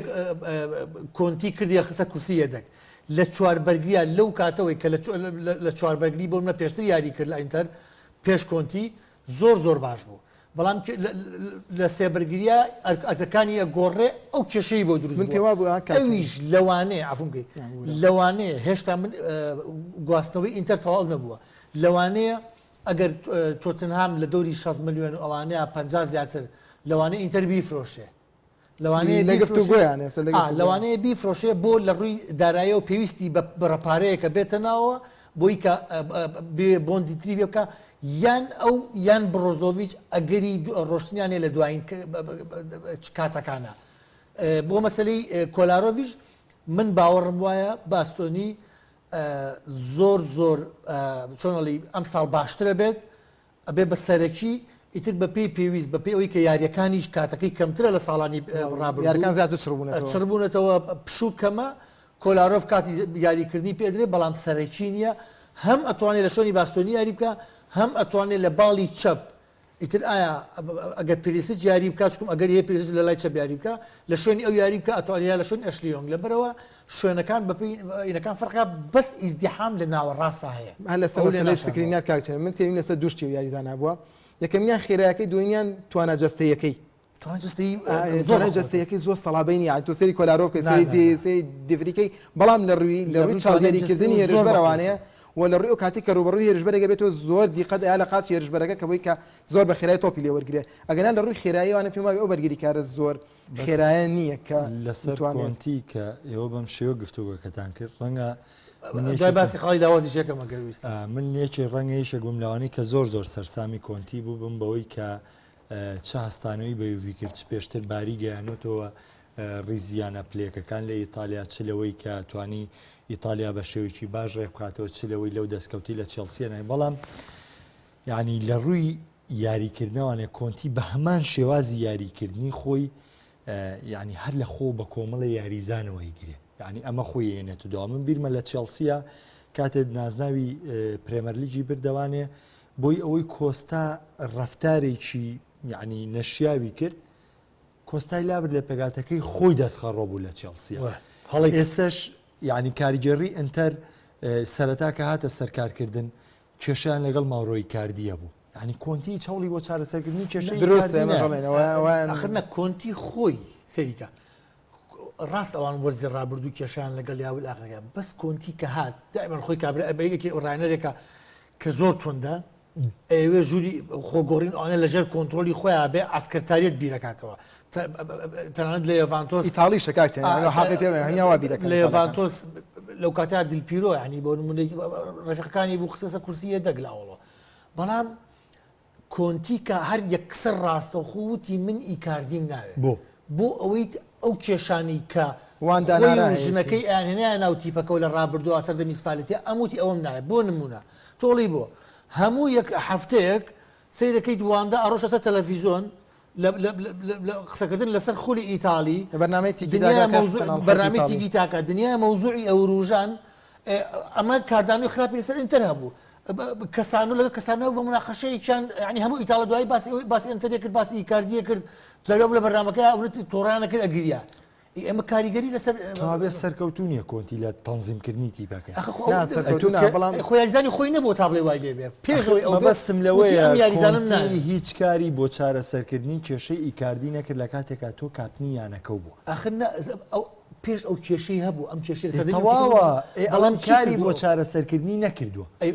کۆنتی کردیە خستە کورسی یەدەگ لە چوار بەرگریە لەو کاتەوەی کە لە چوار بەرگری بۆ منە پێشتر یاری کرد لە ئینتەر پێش کۆنتی زۆر زۆر باش بوو بەڵام لە سێ بەرگریە ئەرکەکانی ئەگۆڕێ ئەو کێشەی بۆ دروست من پێم وابوو ئەویش لەوانەیە عەفوم بکەی لەوانەیە هێشتا من گواستنەوەی ئینتەر تەواو نەبووە لەوانەیە ئەگەر تۆتنهام لە دەوری 60 ملیۆن و ئەوانەیە 50 زیاتر لەوانەیە ئینتەر بیفرۆشێ. لەوانەیە لە گفتوگۆیان ئێستا لە گفتوگۆیان. لەوانەیە بیفرۆشێ بۆ لە ڕووی داراییەوە پێویستی بە بڕە پارەیەکە بێتە ناوەوە بۆی کە بێ بۆندی تری پێ بکا یان ئەو یان بڕۆزۆڤیچ ئەگەری ڕۆشتنیان هەیە لە دوایین کاتەکانە بۆ مەسەلەی کۆلارۆڤیش من باوەڕم وایە باستۆنی زۆر زۆر چۆنەڵی ئەمساڵ باشترە بێت ئەبێ بە سەرەکی ئیتر بە پێی پێویست بە پێی ئەوەی کە یاریەکانیش کاتەکەی کەمترە لە ساڵانی ڕابردوو یاریەکان زیاتر چڕ بوونەتەوە چڕ بوونەتەوە پشوو کەمە کۆلارۆف کاتی یاریکردنی پێدرێ بەڵام سەرەکی نییە هەم ئەتوانێت لە شوێنی باستۆنی یاری بکە هەم ئەتوانێت لە باڵی چەپ ئیتر ئایا ئەگەر پریسج یاری بکات چکم ئەگەر هەیە پریسج لە لای چەپ یاری بکە لە شوێنی ئەو یاری بکە ئەتوانێت یا لە شوێنی ئەشلی یۆنگ لەبەرەوە شوێنەکان بەپێی ئینەکان فەرقە بەس ئیزدیحام لە ناوەڕاستا هەیە. هەر لەسەر ئەو لێ مەسەلەی ناشارمەوە. سکرینیار کاک چەند من تێبینیم لەسەر دوو شتی ئەو یاریزانە هەبووە یەکەمیان خێرایەکەی دووەمیان توانا جەستەییەکەی توانا جەستەیی زۆر توانا بەقوەتە. جەستەیەکەی زۆر سەڵابەی نییە تۆ سەیری کۆلارۆڤ بکەی نا سەیری نا دی نا. سەیری دیڤری کەی بەڵام لە ڕووی لە لە ڕووی ڕووی توانای چاودێریکردنی جەستەیەوە زۆر هێرشبەرەوانەیە بەقوەتە. و لە ڕووی ئەو کاتەی کە ڕووبەڕووی هێرشبەرێک ئەبێتەوە زۆر دیقەت ئەیا لە قاچی هێرشبەرەکە کە بۆی کە زۆر بە خێرایی تۆپی لێ وەرگرێ ئەگەرنا لە ڕووی خێراییەوانە پێم وابێ ئەو بەرگریکارە زۆر بەس خێرایە نییە کە لەسەر بتوانێت. کۆنتی کە ئێوە بەم شێوە گفتوگۆکەتان کرد ڕەنگە من دوای یەکێک باسی خاڵی لاوازیش یەکەم ئەگەر ویستم. من یەکێ ڕەنگە یەکێک بم لەوانەی کە زۆر زۆر سەرسامی کۆنتی بووبم بەوەی کە چ هەستانەوەی بە یوڤی کرد چ پێشتر باری گەیانۆتەوە ڕیزی یانە پلەیەکەکان لە ئیتالیا چ لەوەی کە توانی ئیتالیا بە شێوەیەکی باش ڕێکبخاتەوە چ لەوەی لەو دەستکەوتی لە چێڵسیە نای بەڵام یعنی لە ڕووی یاریکردنەوانێ کۆنتی بە هەمان شێوازی یاریکردنی خۆی یعنی هەر لە خۆ بە کۆمەڵی یاریزانەوە ئەیگرێ یعنی ئەمە خۆی ێنێت و دوا من بیرمە لە چێڵسیە کاتێک نازناوی پرێمەرلیگی بردەوانێ بۆی ئەوەی کۆستا ڕفتارێکی یعنی نەشیاوی کرد کۆستای لابرد لە پێکهاتەکەی خۆی دەستخەڕۆ بوو لە چێڵسیە هەڵی ئێستش یعنی کارگێڕی ئینتەر سەرەتا کە هاتە سەرکارکردن کێشیان لەگەڵ ماورۆ ئیکاردیە بوو یعنی کۆنتی هیچ هەوڵی بۆ چارەسەرکردنی کێشەی دروستە ئیکاردی ئێمە نایە. ژەڵێن ئەوە ئەوان ئاخر نە کۆنتی خۆی سەیریکە ڕاست ئەوان وەرزی ڕابردوو کێشیان لەگەڵ یاول ئاخرەکە بەس کۆنتی کە هات دائما خۆی کابرا ئەبێ یەکێ ڕاهێنەرێکە کە زۆر توندە ئەیەوێ ژووری خۆگۆڕین ئەوانە لەژێر کۆنترۆڵی خۆیان بێ عەسکەرتاریەت بیرەکاتەوە تەنانەت لە یۆڤانتۆس ئیتاڵیشە کاک چەند ئەوە حەقی پێ بێ هەنیا وا بیرەکەن لە ئیتاڵیەکان. یۆڤانتۆس لەو کاتە دیلپیرۆ یعنی بۆ نمونە ڕەفیقەکانی بوو خستە سەر کورسی یەدەگ لاوەڵە بەڵام کۆنتی کە هەر یەکسەر ڕاستەوخۆ وتی من ئیکاردیم ناوێ بۆ؟ بۆ ئەوەی ئەو کێشانەی کە وان خۆی و دانارایەتی. ژنەکەی ئەیانهێنایە ناو تیپەکەوە لە ڕابردووە سەردەمی سپالێتیا ئەم وتی ئەوەم ناوێ بۆ نمونە تۆڵی بۆ هەموو یەک هەفتەیەک سەیرەکەیت واندا ئەڕۆشتە سەر تەلەفیزۆن لە لە لە لە قسەکردن لەسەر خولی ئیتاڵی لە بەرنامەی تیکی دنیا تاکا کە مەوزوع کەناڵ حەوت بەرنامەی ئیتاڵی. تیکی تاکا دنیا مەوزوعی ئەوروژان ئەمە کاردانەوەی خراپی لەسەر ئینتەر هەبوو کەسانۆ لەگەڵ کەسانۆ بە مناقەشەیەکیان یعنی هەموو ئیتاڵە دوایی باسی ئەوەی باسی ئینتەری کرد باسی ئیکاردیە کرد جاوێ بوو لە بەرنامەکە ئەونە تۆڕانە کرد ئەگریا ئێمە کاریگەری لەسەر کەوابێ سەرکەوتوو نییە کۆنتی لە تەنزیمکردنی تیپەکە ئەخ خۆ نا ئەو- سەرکەوتوو نا ئەتوو کە- بەڵام خۆ یاریزانی خۆی نەبوو تا بڵێ وای لێ بێ پێش ئەوەی ئەو بێ مەبەستم وتی لەوەیە ئەم یاریزانم کۆنتی ناوێ هیچ کاری بۆ چارەسەرکردنی کێشەی ئیکاردی نەکرد لە کاتێکا تۆ کاپتنی یانەکەو بووە ئەخر نا ئەو پێش ئەو کێشەی هەبوو ئەم کێشەی لەسەر دەمی تەواوە کێشەی ئێ بەڵام ئەڵێم چی کاری کردووە بۆ ئەو؟ چارەسەرکردنی نەکردووە. ئەی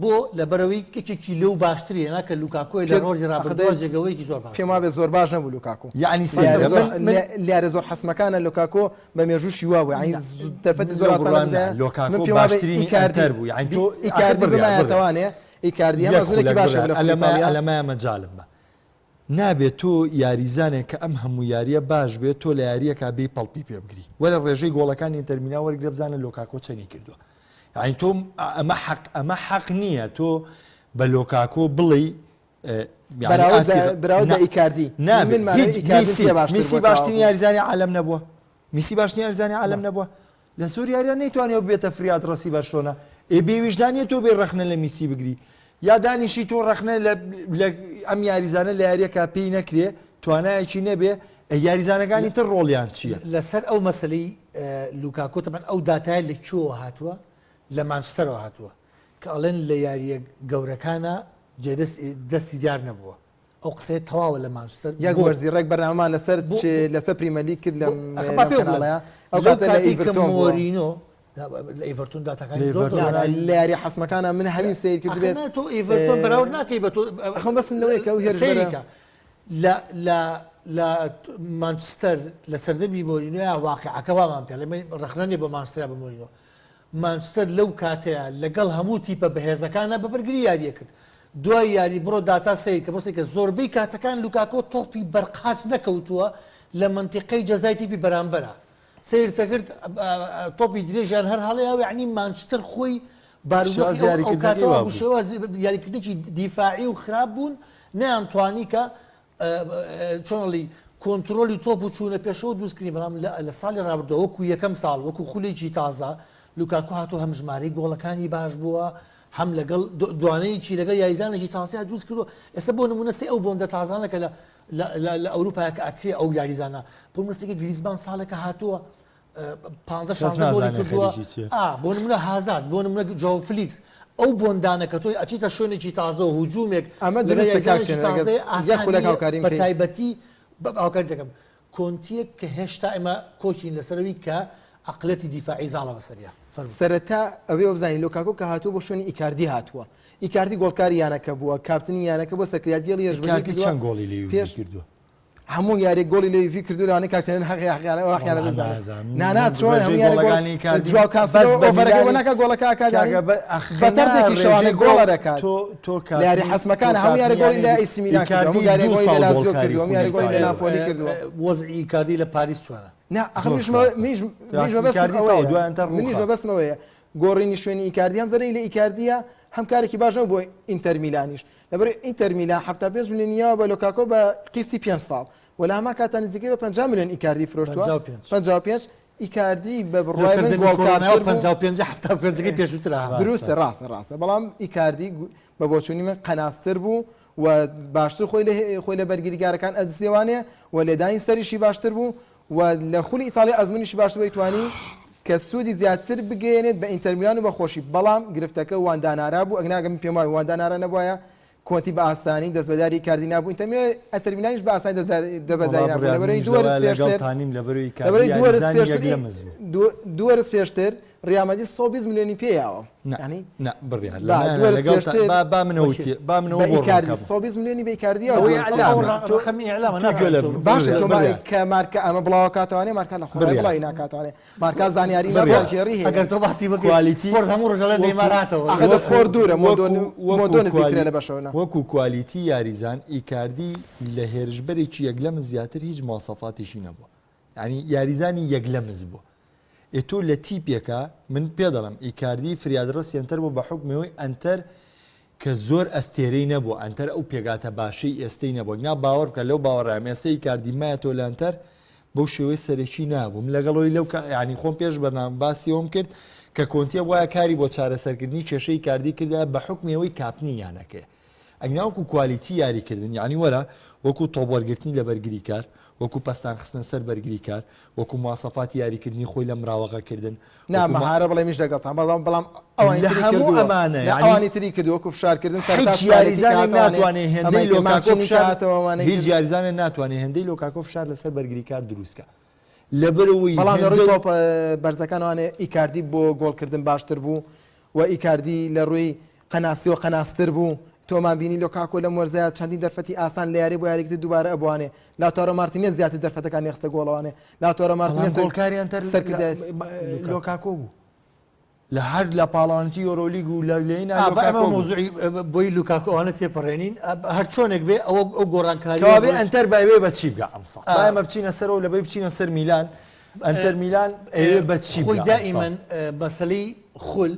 بۆ لەبەرئەوەی یەکێکی لەو باشتری هێنا کە لوکاکۆیە لە پێت ڕۆژی ئەخ ڕابردووە دەی جێگەوەیەکی زۆر باش پێم بوو. وابێ زۆر باش نەبوو لوکاکۆ یەعنی لە سەیرە یارە زۆر من من لە یارە زۆر حەسمەکانە لوکاکۆ بە مێژووشی وا بوو یەعنی نا دەرفەتی من زۆر لەو ئاسان بڕوام نا نەدایە من لۆکاکۆ پێم وابێ باشترینی ئیکاردی ئەنتەر بوو یەعنی بی تۆ ئاخر ئیکاردی بڕیار بڕیار بمایەتەوانێ ئیکاردی هەم یەک ئەزموونێکی خولەک باشە بڕیار لە خولی ئەلەمە ئیتاڵیا ئەلەمە مەجالم بە نابێت تۆ یاریزانێک کە ئەم هەموو یارییە باش بێت تۆ لە یارییەکا بێی پەڵپی پێ بگری وەرە ڕێژەی گۆڵەکانی ئینتەر میلان وەرگرە بزانە لۆکاکۆ چەنی کردووە یعنی تۆ ئەمە حەق ئەمە حەق نییە تۆ بە لۆکاکۆ بڵێی بەراورد بە ئیکاردی نابێت میسی باشترین یاریزانی عالەم نەبووە میسی باشترین یاریزانی عالەم نەبووە لە زۆر یاریان نەیتوانیوە ببێتە فریاد ڕەسی بەرشلۆنە ئێ بێ ویژدانیە تۆ بێ ڕەخنە لە میسی بگری یا دانیشی تۆ ڕەخنە لە لە ئەم یاریزانە لە یاریەکە پێی نەکرێ توانایەکی نەبێ ئە یاریزانەکانی تر ڕۆڵیان چییە؟ لەسەر ئەو مەسەلەی لوکاکۆ تەبعەن ئەو داتایە لە کوێوە هاتووە لە مانچستەرەوە هاتووە کە ئەڵێن لە یارییە گەورەکانا جێ دەستی دیار نەبووە ئەو قسەیە تەواوە لە مانچستەر یەک بۆ وەرزی ڕێک بەرنامەمان لەسەر بۆ چ لەسەر پریمەرلیگ کرد بۆ لەم ئەخە با لەم پێو بڵێم کەناڵەیە ئەو لەو کاتە لە کاتەی کە ئیڤرتۆن بووە مۆرینۆ لە ئیڤەرتۆن داتاکانی لە زۆر زۆر ئیڤەرتۆن نا نا لە یاریە حەسمەکانە من هەمیم سەیر ئەخە کردبێت نا تۆ ئیڤەرتۆن بەراورد ناکەی بە تۆ ئەخۆم بەسم لەوەیە کە ئەو هێرشبەرە سەیریکە لە لە. لە مانچستەر لە سەردەمی مۆرینۆیا واقیعەکە وامان پێ ئەڵێ ڕەخنە نیە بۆ مانچستەر یا بۆ مۆرینۆ مانچستەر لەو کاتەیا لەگەڵ هەموو تیپە بەهێزەکانا بە بەرگری یاریە کرد دوای یاری بڕۆ داتا سەیر کە بۆ سەیر کە زۆربەی کاتەکان لوکاکۆ تۆپی بەرقاچ نەکەوتووە لە مەنتیقەی جەزای تیپی بەرامبەرا سەیرتە کرد تۆپی درێژیان هەر هەڵەیە یعنی مانچستەر خۆی بارودۆخی ئەو کاتەوە بوو شێواز یاریکردنێکی دیفاعی و خراپ بوون نەیانتوانی کە چۆنڵی کۆنترۆلی تۆپ و چوونە پێشەوە دروستکردنی بەڵام لە ساڵی رابردووە وەکو یەکەم ساڵ وەکو خولێکی تازە لوکاکو هاتوو هەم ژمارەی گۆڵەکانی باش بووە هەم لەگەڵ دوانەیەکی لەگەڵ یاریزانێکی تازەیا دروست کردووە ئێستا بۆ نمونە سێ ئەو بۆندە تازانە کە لە لە ئەوروپا کە ئەکرێ ئەو یاریزانە بۆ نمونە گریزمان ساڵێکە هاتووە پانزە شانزە گۆڵی کردووە ئا بۆ نمونە هازارد بۆ نمونە جاو فلیکس ئەو بۆندانە کە تۆی ئەچیتە شوێنێکی تازە و هجومێک ئەمە دروستە کاک چێنەر ئەگەر یەک خولەک هاوکاریم بە تایبەتی هاوکاری دەکەم کۆنتیەک کە هێشتا ئێمە کۆکین لەسەرەوی کە عەقڵیەتی دیفاعی زاڵە بەسەریا فەرموو. سەرەتا ئەوێ وەبزانین لۆکاکۆ کە هاتووە بۆ شوێنی ئیکاردی هاتووە ئیکاردی گۆڵکاری یانەکە بووە کاپتنی یانەکە بووە سەرکردایەتی هێڵی هێرشبەری ئیکاردی کردووە چەند گۆڵی لە یوڤی پێش کردووە؟ هەموو یاریەک گۆڵی لە یوڤی کردووە لەوانەیە کاک چەنەر هەقی هەقیانە ئەو هەقیانە وەڵا بزانێت نازانم نا نا من چۆن ڕێژەی هەموو یاریەک گۆڵ گۆڵەکانی ئیکاردی جواو بەس کانسلۆ بە ئۆڤەرەکەی بۆ میلانی ناکا گۆڵەکە ئەکات کاکە یانی بە ئەخ بە نا تەرتێکی ڕێژەی شەوانە گۆڵ گۆڵە دەکات تۆ تۆ لە یاری کاپتنی تۆ حەسمەکان هەموو یاری کاپتنی گۆڵی لە یانەی ئەیسی میلان کردووە ئیکاردی هەموو یاریەک دوو گۆڵی لە ساڵ لازیۆ گۆڵکاری کردووە هەموو خولی یاری گۆڵی لە ئیتاڵیا بوو. ناپۆلی کردووە وەزعی ئیکاردی لە پاریس چۆنە؟ نا ئەخ زۆر منیش خراپە منیش منیش مەبەستم ئیکاردی تەواو ئەوەیە دوای ئەنتەر منیش ڕووخا. مەبەستم ئەوەیە گۆڕینی شوێنی ئیکاردی هەم زەرەری لە ئیکاردیە هەم کارێکی باش نەبوو بۆ ئینتەر میلانیش لەبەرئەوەی ئینتەر میلان 75 ملیۆنی یاوە بە لۆکاکۆ بە قیستی پێنج ساڵ و لە هەمان کاتا نزیکەی بە 50 ملیۆن ئیکاردی فرۆشتووە 55. 55 ئیکاردی بە لە بڕوای من سەردەمی کۆرۆناوە گۆڵکارتر بوو 55 75ەکەی پێشووترە ها. دروستە ڕاستە ڕاستە بەڵام ئیکاردی بە بۆچوونی من قەناستر بوو و باشتر خۆی لە خۆی لە بەرگریکارەکان ئەدزیەوانێ و لێدانی سەریشی باشتر بوو و لە خولی ئیتاڵیا ئەزموونیشی باشتر بوو توانی کە سوودی زیاتر بگەیەنێت بە ئینتەر میلان و بە خۆشی بەڵام گرفتەکە واندا نارا بوو ئەگنا من پێم وایە واندا نارا نەبوایە کۆنتی بە ئاسانی دەستبەرداری ئیکاردی نابوو ئینتەر میلان ئینتەر میلانیش بە ئاسانی دەستبەرداری وەڵا نابوو بڕیار لەبەرەی منیش دوو وەرز لەوەیە پێشتر لەگەڵتانیم لەبەرەوەی ئیکاردی لەبەرەی دوو وەرز یاریزانی پێشتر یەک لەمز بوو. دوو وەرز پێشتر ریال مەدرید 120 ملیۆنی پێ یاوە نا یانی نا بڕیار با لە دوو وەرز لەگەڵ پێشتر با با منەوە وەکی. تێ با منەوە بە بۆ ئیکاردی ڕوون کەم. 120 ملیۆنی بە ئیکاردی یاوە ئەوەی دوو وەرز ئیعلامە پێشتر. تۆ ڕەقەمی ئیعلامە تۆ گوێ لە ناکات باشە بڕیار تۆ بڕیار کە مارکا ئەمە بڵاوەکاتەوانێ مارکا لە خۆڕای بڕیار. بڵاوی ناکاتەوانێ مارکا زانیاری بڕیار. کارگێڕی هەیە ئەگەر تۆ باسی بکەیت quality سپۆرت هەموو ڕۆژ ئەڵێ وەکو- نەیمار هاتەوە ئاخە دە سپۆرت دوورە مۆدۆ وەکو مۆدۆ نزیکترە quali- لە بەشەوە وەکو quality یاریزان ئیکاردی لە هێرشبەرێکی یەک لەمز زیاتر هیچ مواسەفاتێکی نەبووە یعنی یاریزانی یەک لەمز بووە ئێ تۆ لە تیپێکا من پێ دەڵێم ئیکاردی فریادڕەسی ئەنتەر بوو بە حوکمی ئەوەی ئەنتەر کە زۆر ئەستێرەی نەبوو ئەنتەر ئەو پێگاتە باشەی ئێستەی نەبوو نا باوەڕ بکە لەو باوەڕام ئێستە ئیکاردی مایەتەوە لە ئەنتەر بەو شێوەی سەرەکی نابووم لەگەڵ ئەوەی لەو یانی خۆم پێش بەرنامە باسی ئەوم کرد کە کۆنتیە وایە کاری بۆ چارەسەرکردنی کێشەی ئیکاردی کردایە بە حوکمی ئەوەی کاپتنی یانەکەیە ئەگنا وەکو quality یاریکردن یانی وەرە وەکو تۆپ وەرگرتنی لە بەرگریکار وەکو پەستان خستنە سەر بەرگریکار وەکو مواسەفاتی یاریکردنی خۆی لە مراوەغە کردن نا وەکو ما- مەهارە بڵێ میش لەگەڵتان بەڵام بەڵام ئەوانی لە تری هەموو کردووە ئەمانە نا یانی ئەوانی تری کردووە وەکو فشارکردن هیچ سەرتا quality یاریزانێک کاتوانێ ناتوانێ هێندەی ئەمەی کرد لۆکاکۆ مانچینی فشار کاتەوە ئەوانەی هیچ کرد یاریزانێک ناتوانێ هێندەی لۆکاکۆ فشار لەسەر بەرگریکار دروست کا لەبەرئەوەی بەڵام لە ڕووی هێندەی تۆپ بەرزەکانوانێ ئیکاردی بۆ گۆڵکردن باشتر بوو و ئیکاردی لە ڕووی قەناسیەوە قەناستر بوو، تۆمان بینی لۆکاکۆ لەم وەرزەیا چەندین دەرفەتی ئاسان لە یاری بۆ یاریکی تر دووبارە ئەبوانێ، لاوتارۆ مارتینێز زیاتر دەرفەتەکانی خستە گۆڵەوانێ، لاوتارۆ بەڵام مارتینێز گۆڵکاری ئەنتەر سەرکردایەتی. لۆکاکۆ بوو لە هەر لە پاڵەوانێتی یۆرۆلیگ و لە لێینا ئا با ئێمە لۆکاکۆ بوو. مەوزوعی بۆی لوکاکۆ ئەوانە تێپەڕێنین هەر چۆنێک بێ ئەوە ئەو گۆڕانکارییە کەوابێ ڕۆیشت. ئەنتەر بایەوێ بە چی بگا ئەمساڵ؟ ئا. با ئێمە بچینە سەرەوە لەبەی بچینە سەر میلان ئەنتەر میلان ئەیەوێ بە چی خۆی بگا ئەمساڵ؟ دائیمەن مەسەلەی خول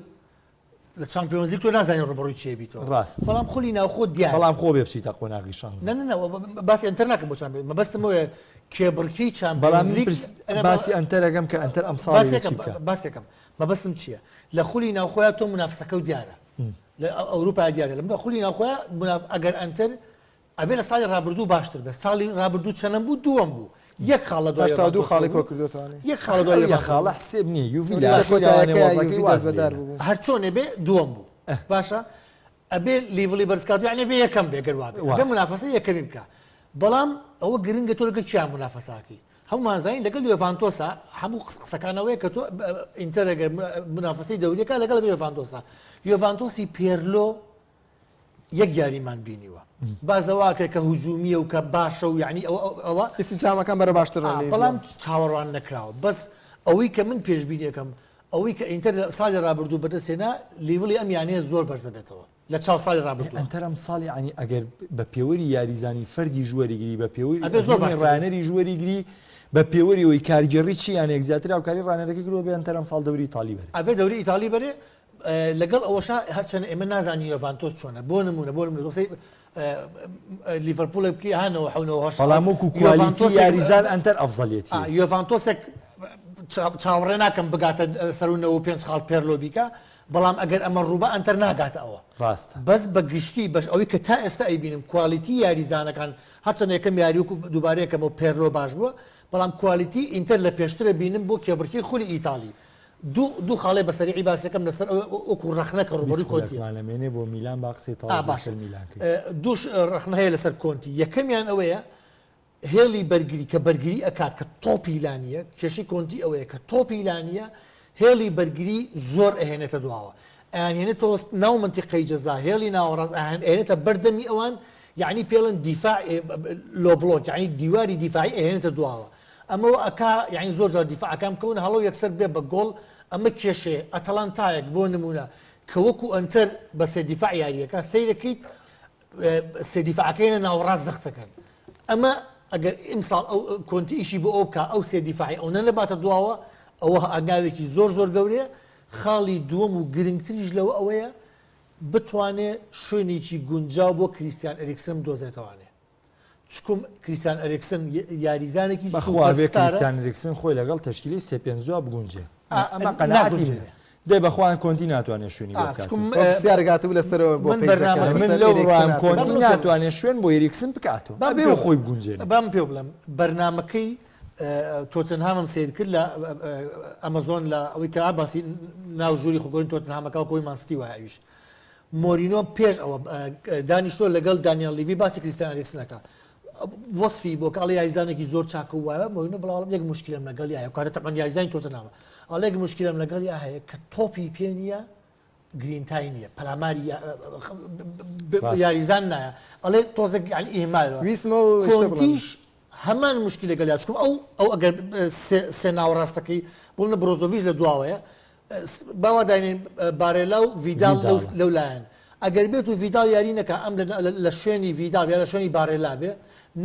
لە چامپیۆنزلیگ تۆ نازانی ڕوبەڕووی چێ بیتەوە ڕاست بەڵام خولی ناوخۆ دیار بەڵام خۆ بێ بچیتە قۆناغی شانزە نە نە باسی ئەنتەر ناکەم بۆ چامپیۆن مەبەستم ئەوەیە کێبڕکێی بەڵام چامپیۆنزلیگ باسی ئەنتەرەکەم کە ئەنتەر ئەمساڵ باسێکم باسێکم مەبەستم چییە لە خولی ناوخۆیا تۆ منافسەکە و دیارە لە ئەوروپا دیارە لە خولی ناوخۆیا ئەگەر ئەنتەر ئەبێ لە ساڵی ڕابردوو باشتر بێت ساڵی ڕابردوو چەنەم بوو دووەم بوو یەک خاڵ لە دوای 82 یۆڤانتۆسەوە خاڵی بوو. کۆکردووەتەوە. یەک خاڵ لە دوای یەک یۆڤانتۆس خاڵە بوو. حسێب نییە یوڤی لە لە ئاخیرا وانێ کۆتایەکەیا وەزعەکەی یوڤی واز دەستبەردار لێنا. بوو. هەرچۆنێ بێ دووەم بوو باشە ئەبێ level ی بەرزکات یعنی بێ یەکەم بێ گەر وابێ وا. ئەبێ منافەسە یەکەمی بکە بەڵام ئەوە گرنگە تۆ لەگەڵ کیان منافەساکەی هەمومان زانین لەگەڵ یۆڤانتۆسا هەموو قسەکانەوەیە کە تۆ ئینتەر ئەگەر منافەسەی دەوریەکە لەگەڵ یۆڤانتۆسا یۆڤانتۆسی پێرلۆ. یەک یاریمان بینیوە باس لەوە ئەکرێت کە هجومیە و کە باشە و یعنی ئەوە ئەوە ئیسجامەکان بەرە باشتر بەڵام چاوەڕوان نەکراوە بەس ئەوەی کە من پێشبینیەکەم ئەوەی کە ئینتەر لە ساڵی ڕابردوو بەدەستهێنا level ی ئەم یانەیە زۆر بەرزەبێتەوە لە چاو ساڵی ڕابردوو. ئەنتەر ئەم ساڵ یانی ئەگەر بە پێوەری یاریزانی فەردیش وەریگری بە پێوەری ئەبێ زۆر باشتر بێت. ڕانەریش وەریگری بە پێوەری ئەوەی کارگێڕی چ یانەیەک زیاتر هاوکاری ڕانەرەکەی کردووە ئەبێ ئەنتەر ئەم ساڵ دەوری ئیتاڵی بەرێ. ئەبێ دەوری ئیتاڵی بەرێ لەگەڵ ئەوەشا هەرچەنە ئێمە نازانین یۆڤانتۆس چۆنە بۆ نموونە بۆ نموونە تۆ سەیر لیڤەرپوڵێک بکەی ها 97 98 بەڵام وەکو quality یاریزان ئەنتەر ئەفزەلیەتی. یۆڤانتۆسێک چاوەڕێ ناکەم بگاتە سەروو 95 خاڵ پێرلۆ بیکا بەڵام ئەگەر ئەمە ڕووبا ئەنتەر ناگاتە ئەوە. ڕاستە. بەس بە گشتی بەش ئەوەی کە تا ئێستا ئەیبینم quality یاریزانەکان هەرچەندە یەکەم یاری وەکو دووبارە یەکەمەوە پێرلۆ باش بووە بەڵام quality ئینتەر لە پێشترە بینم بۆ کێبڕکێی خولی ئیتاڵی دوو دوو خاڵێ بە سەریعی باسەکەم لەسەر ئەوە وەکو ڕەخنە کە ڕووبەڕووی 20 کۆنتی خولەکمان ئەمێنێ بۆ میلان با قسەی ئا تەواویش باشە لەسەر میلان کەین. دووش ڕەخنە هەیە لەسەر کۆنتی یەکەمیان ئەوەیە هێڵی بەرگری کە بەرگری ئەکات کە تۆپی لا نییە، کێشەی کۆنتی ئەوەیە کە تۆپی لا نییە، هێڵی بەرگری زۆر ئەهێنێتە دواوە، ئەیانهێنێتەوە ناو مەنتیقەی جەزا، هێڵی ناوەڕاست ئەهێنێتە بەر دەمی ئەوان، یەعنی پێڵێن دیفاع low block، یەعنی دیواری دیفاعی ئەهێنێتە دواوە، ئەمە وا ئەکا یەعنی زۆر جار دیفاعەکان بکەونە هەڵە و یەکسەر بێ بە گۆڵ، ئەمە کێشەیە، ئەتەڵانتایەک بۆ نموونە کە وەکو ئەنتەر بە سێ دیفاع یارییەکا سەیرەکەیت سێ دیفاعەکەی لە ناوەڕاست زەخت دەکەن ئەمە ئەگەر ئیمساڵ ئەو کۆنتی ئیشی بۆ ئەو بکا ئەو سێ دیفاعی ئەو نەباتە دواوە ئەوە هەنگاوێکی زۆر زۆر گەورەیە خاڵی دووەم و گرنگتریش لەوە ئەوەیە بتوانێ شوێنێکی گونجاو بۆ کریستیان ئەریکسن بدۆزێتەوانێ چکم کریستیان ئەریکسن یاریزانێکی بەخوا بێ سوپەرستارە کریستیان ئەریکسن خۆی لەگەڵ تەشکیلەی سێ پێنجوا بگونجێ ئا، ئەمە قەناعەتی ناگونجێ. منە دەی بەخوا کۆنتی ناتوانێت شوێنی بۆ ئا، بکات چکم ئەو پرسیارێک هاتبوو لەسەرەوە بۆ من پەیجەکە بەرنامەکەی من لەسەر لەو ئێریکسن ڕام هاتبوو. کۆنتی بەم ناتوانێت شوێن بۆ ئێریکسن بکاتەوە بەم ئەبێ پێ خۆی بگونجێنێ بەم پێ بڵێم بەرنامەکەی تۆتنهامم سەیر کرد لە ئەمەزۆن لە ئەوەی کە باسی ناو ژووری خۆگۆرین تۆتنهامەکە کۆی مانستی وایە ئەویش مۆرینۆ پێش ئەوە دانیشتووە لەگەڵ دانیال لیڤی باسی کریستیان ئەریکسن ئەکا وەسفی بۆ کە ئەڵێ یاریزانێکی زۆر چاکە و وایە مۆرینۆ بەڵام یەک مشکلم لەگەڵ یایە کاتە تەبعەن یاریزانی تۆتنهامە ئەڵێ یەک مشکلم لەگەڵ یا هەیە کە تۆپی پێ نییە گرینتای نییە پەلاماری یاریزان نایە ئەڵێ تۆزێک یعنی ئیهمالەوە ویستمە و شتە بڵێم. کۆنتیش هەمان مشکلە لەگەڵ یا چکم ئەو ئەو ئەگەر سێ ناوەڕاستەکەی بۆ منە برۆزۆڤیش لە دواوەیە با وا داینێین بارێلا و ڤیدال لەو لایەن ئەگەر بێت و ڤیدال یاری نەکا ئەم لە شوێنی ڤیدال یا لە شوێنی بارێلا بێ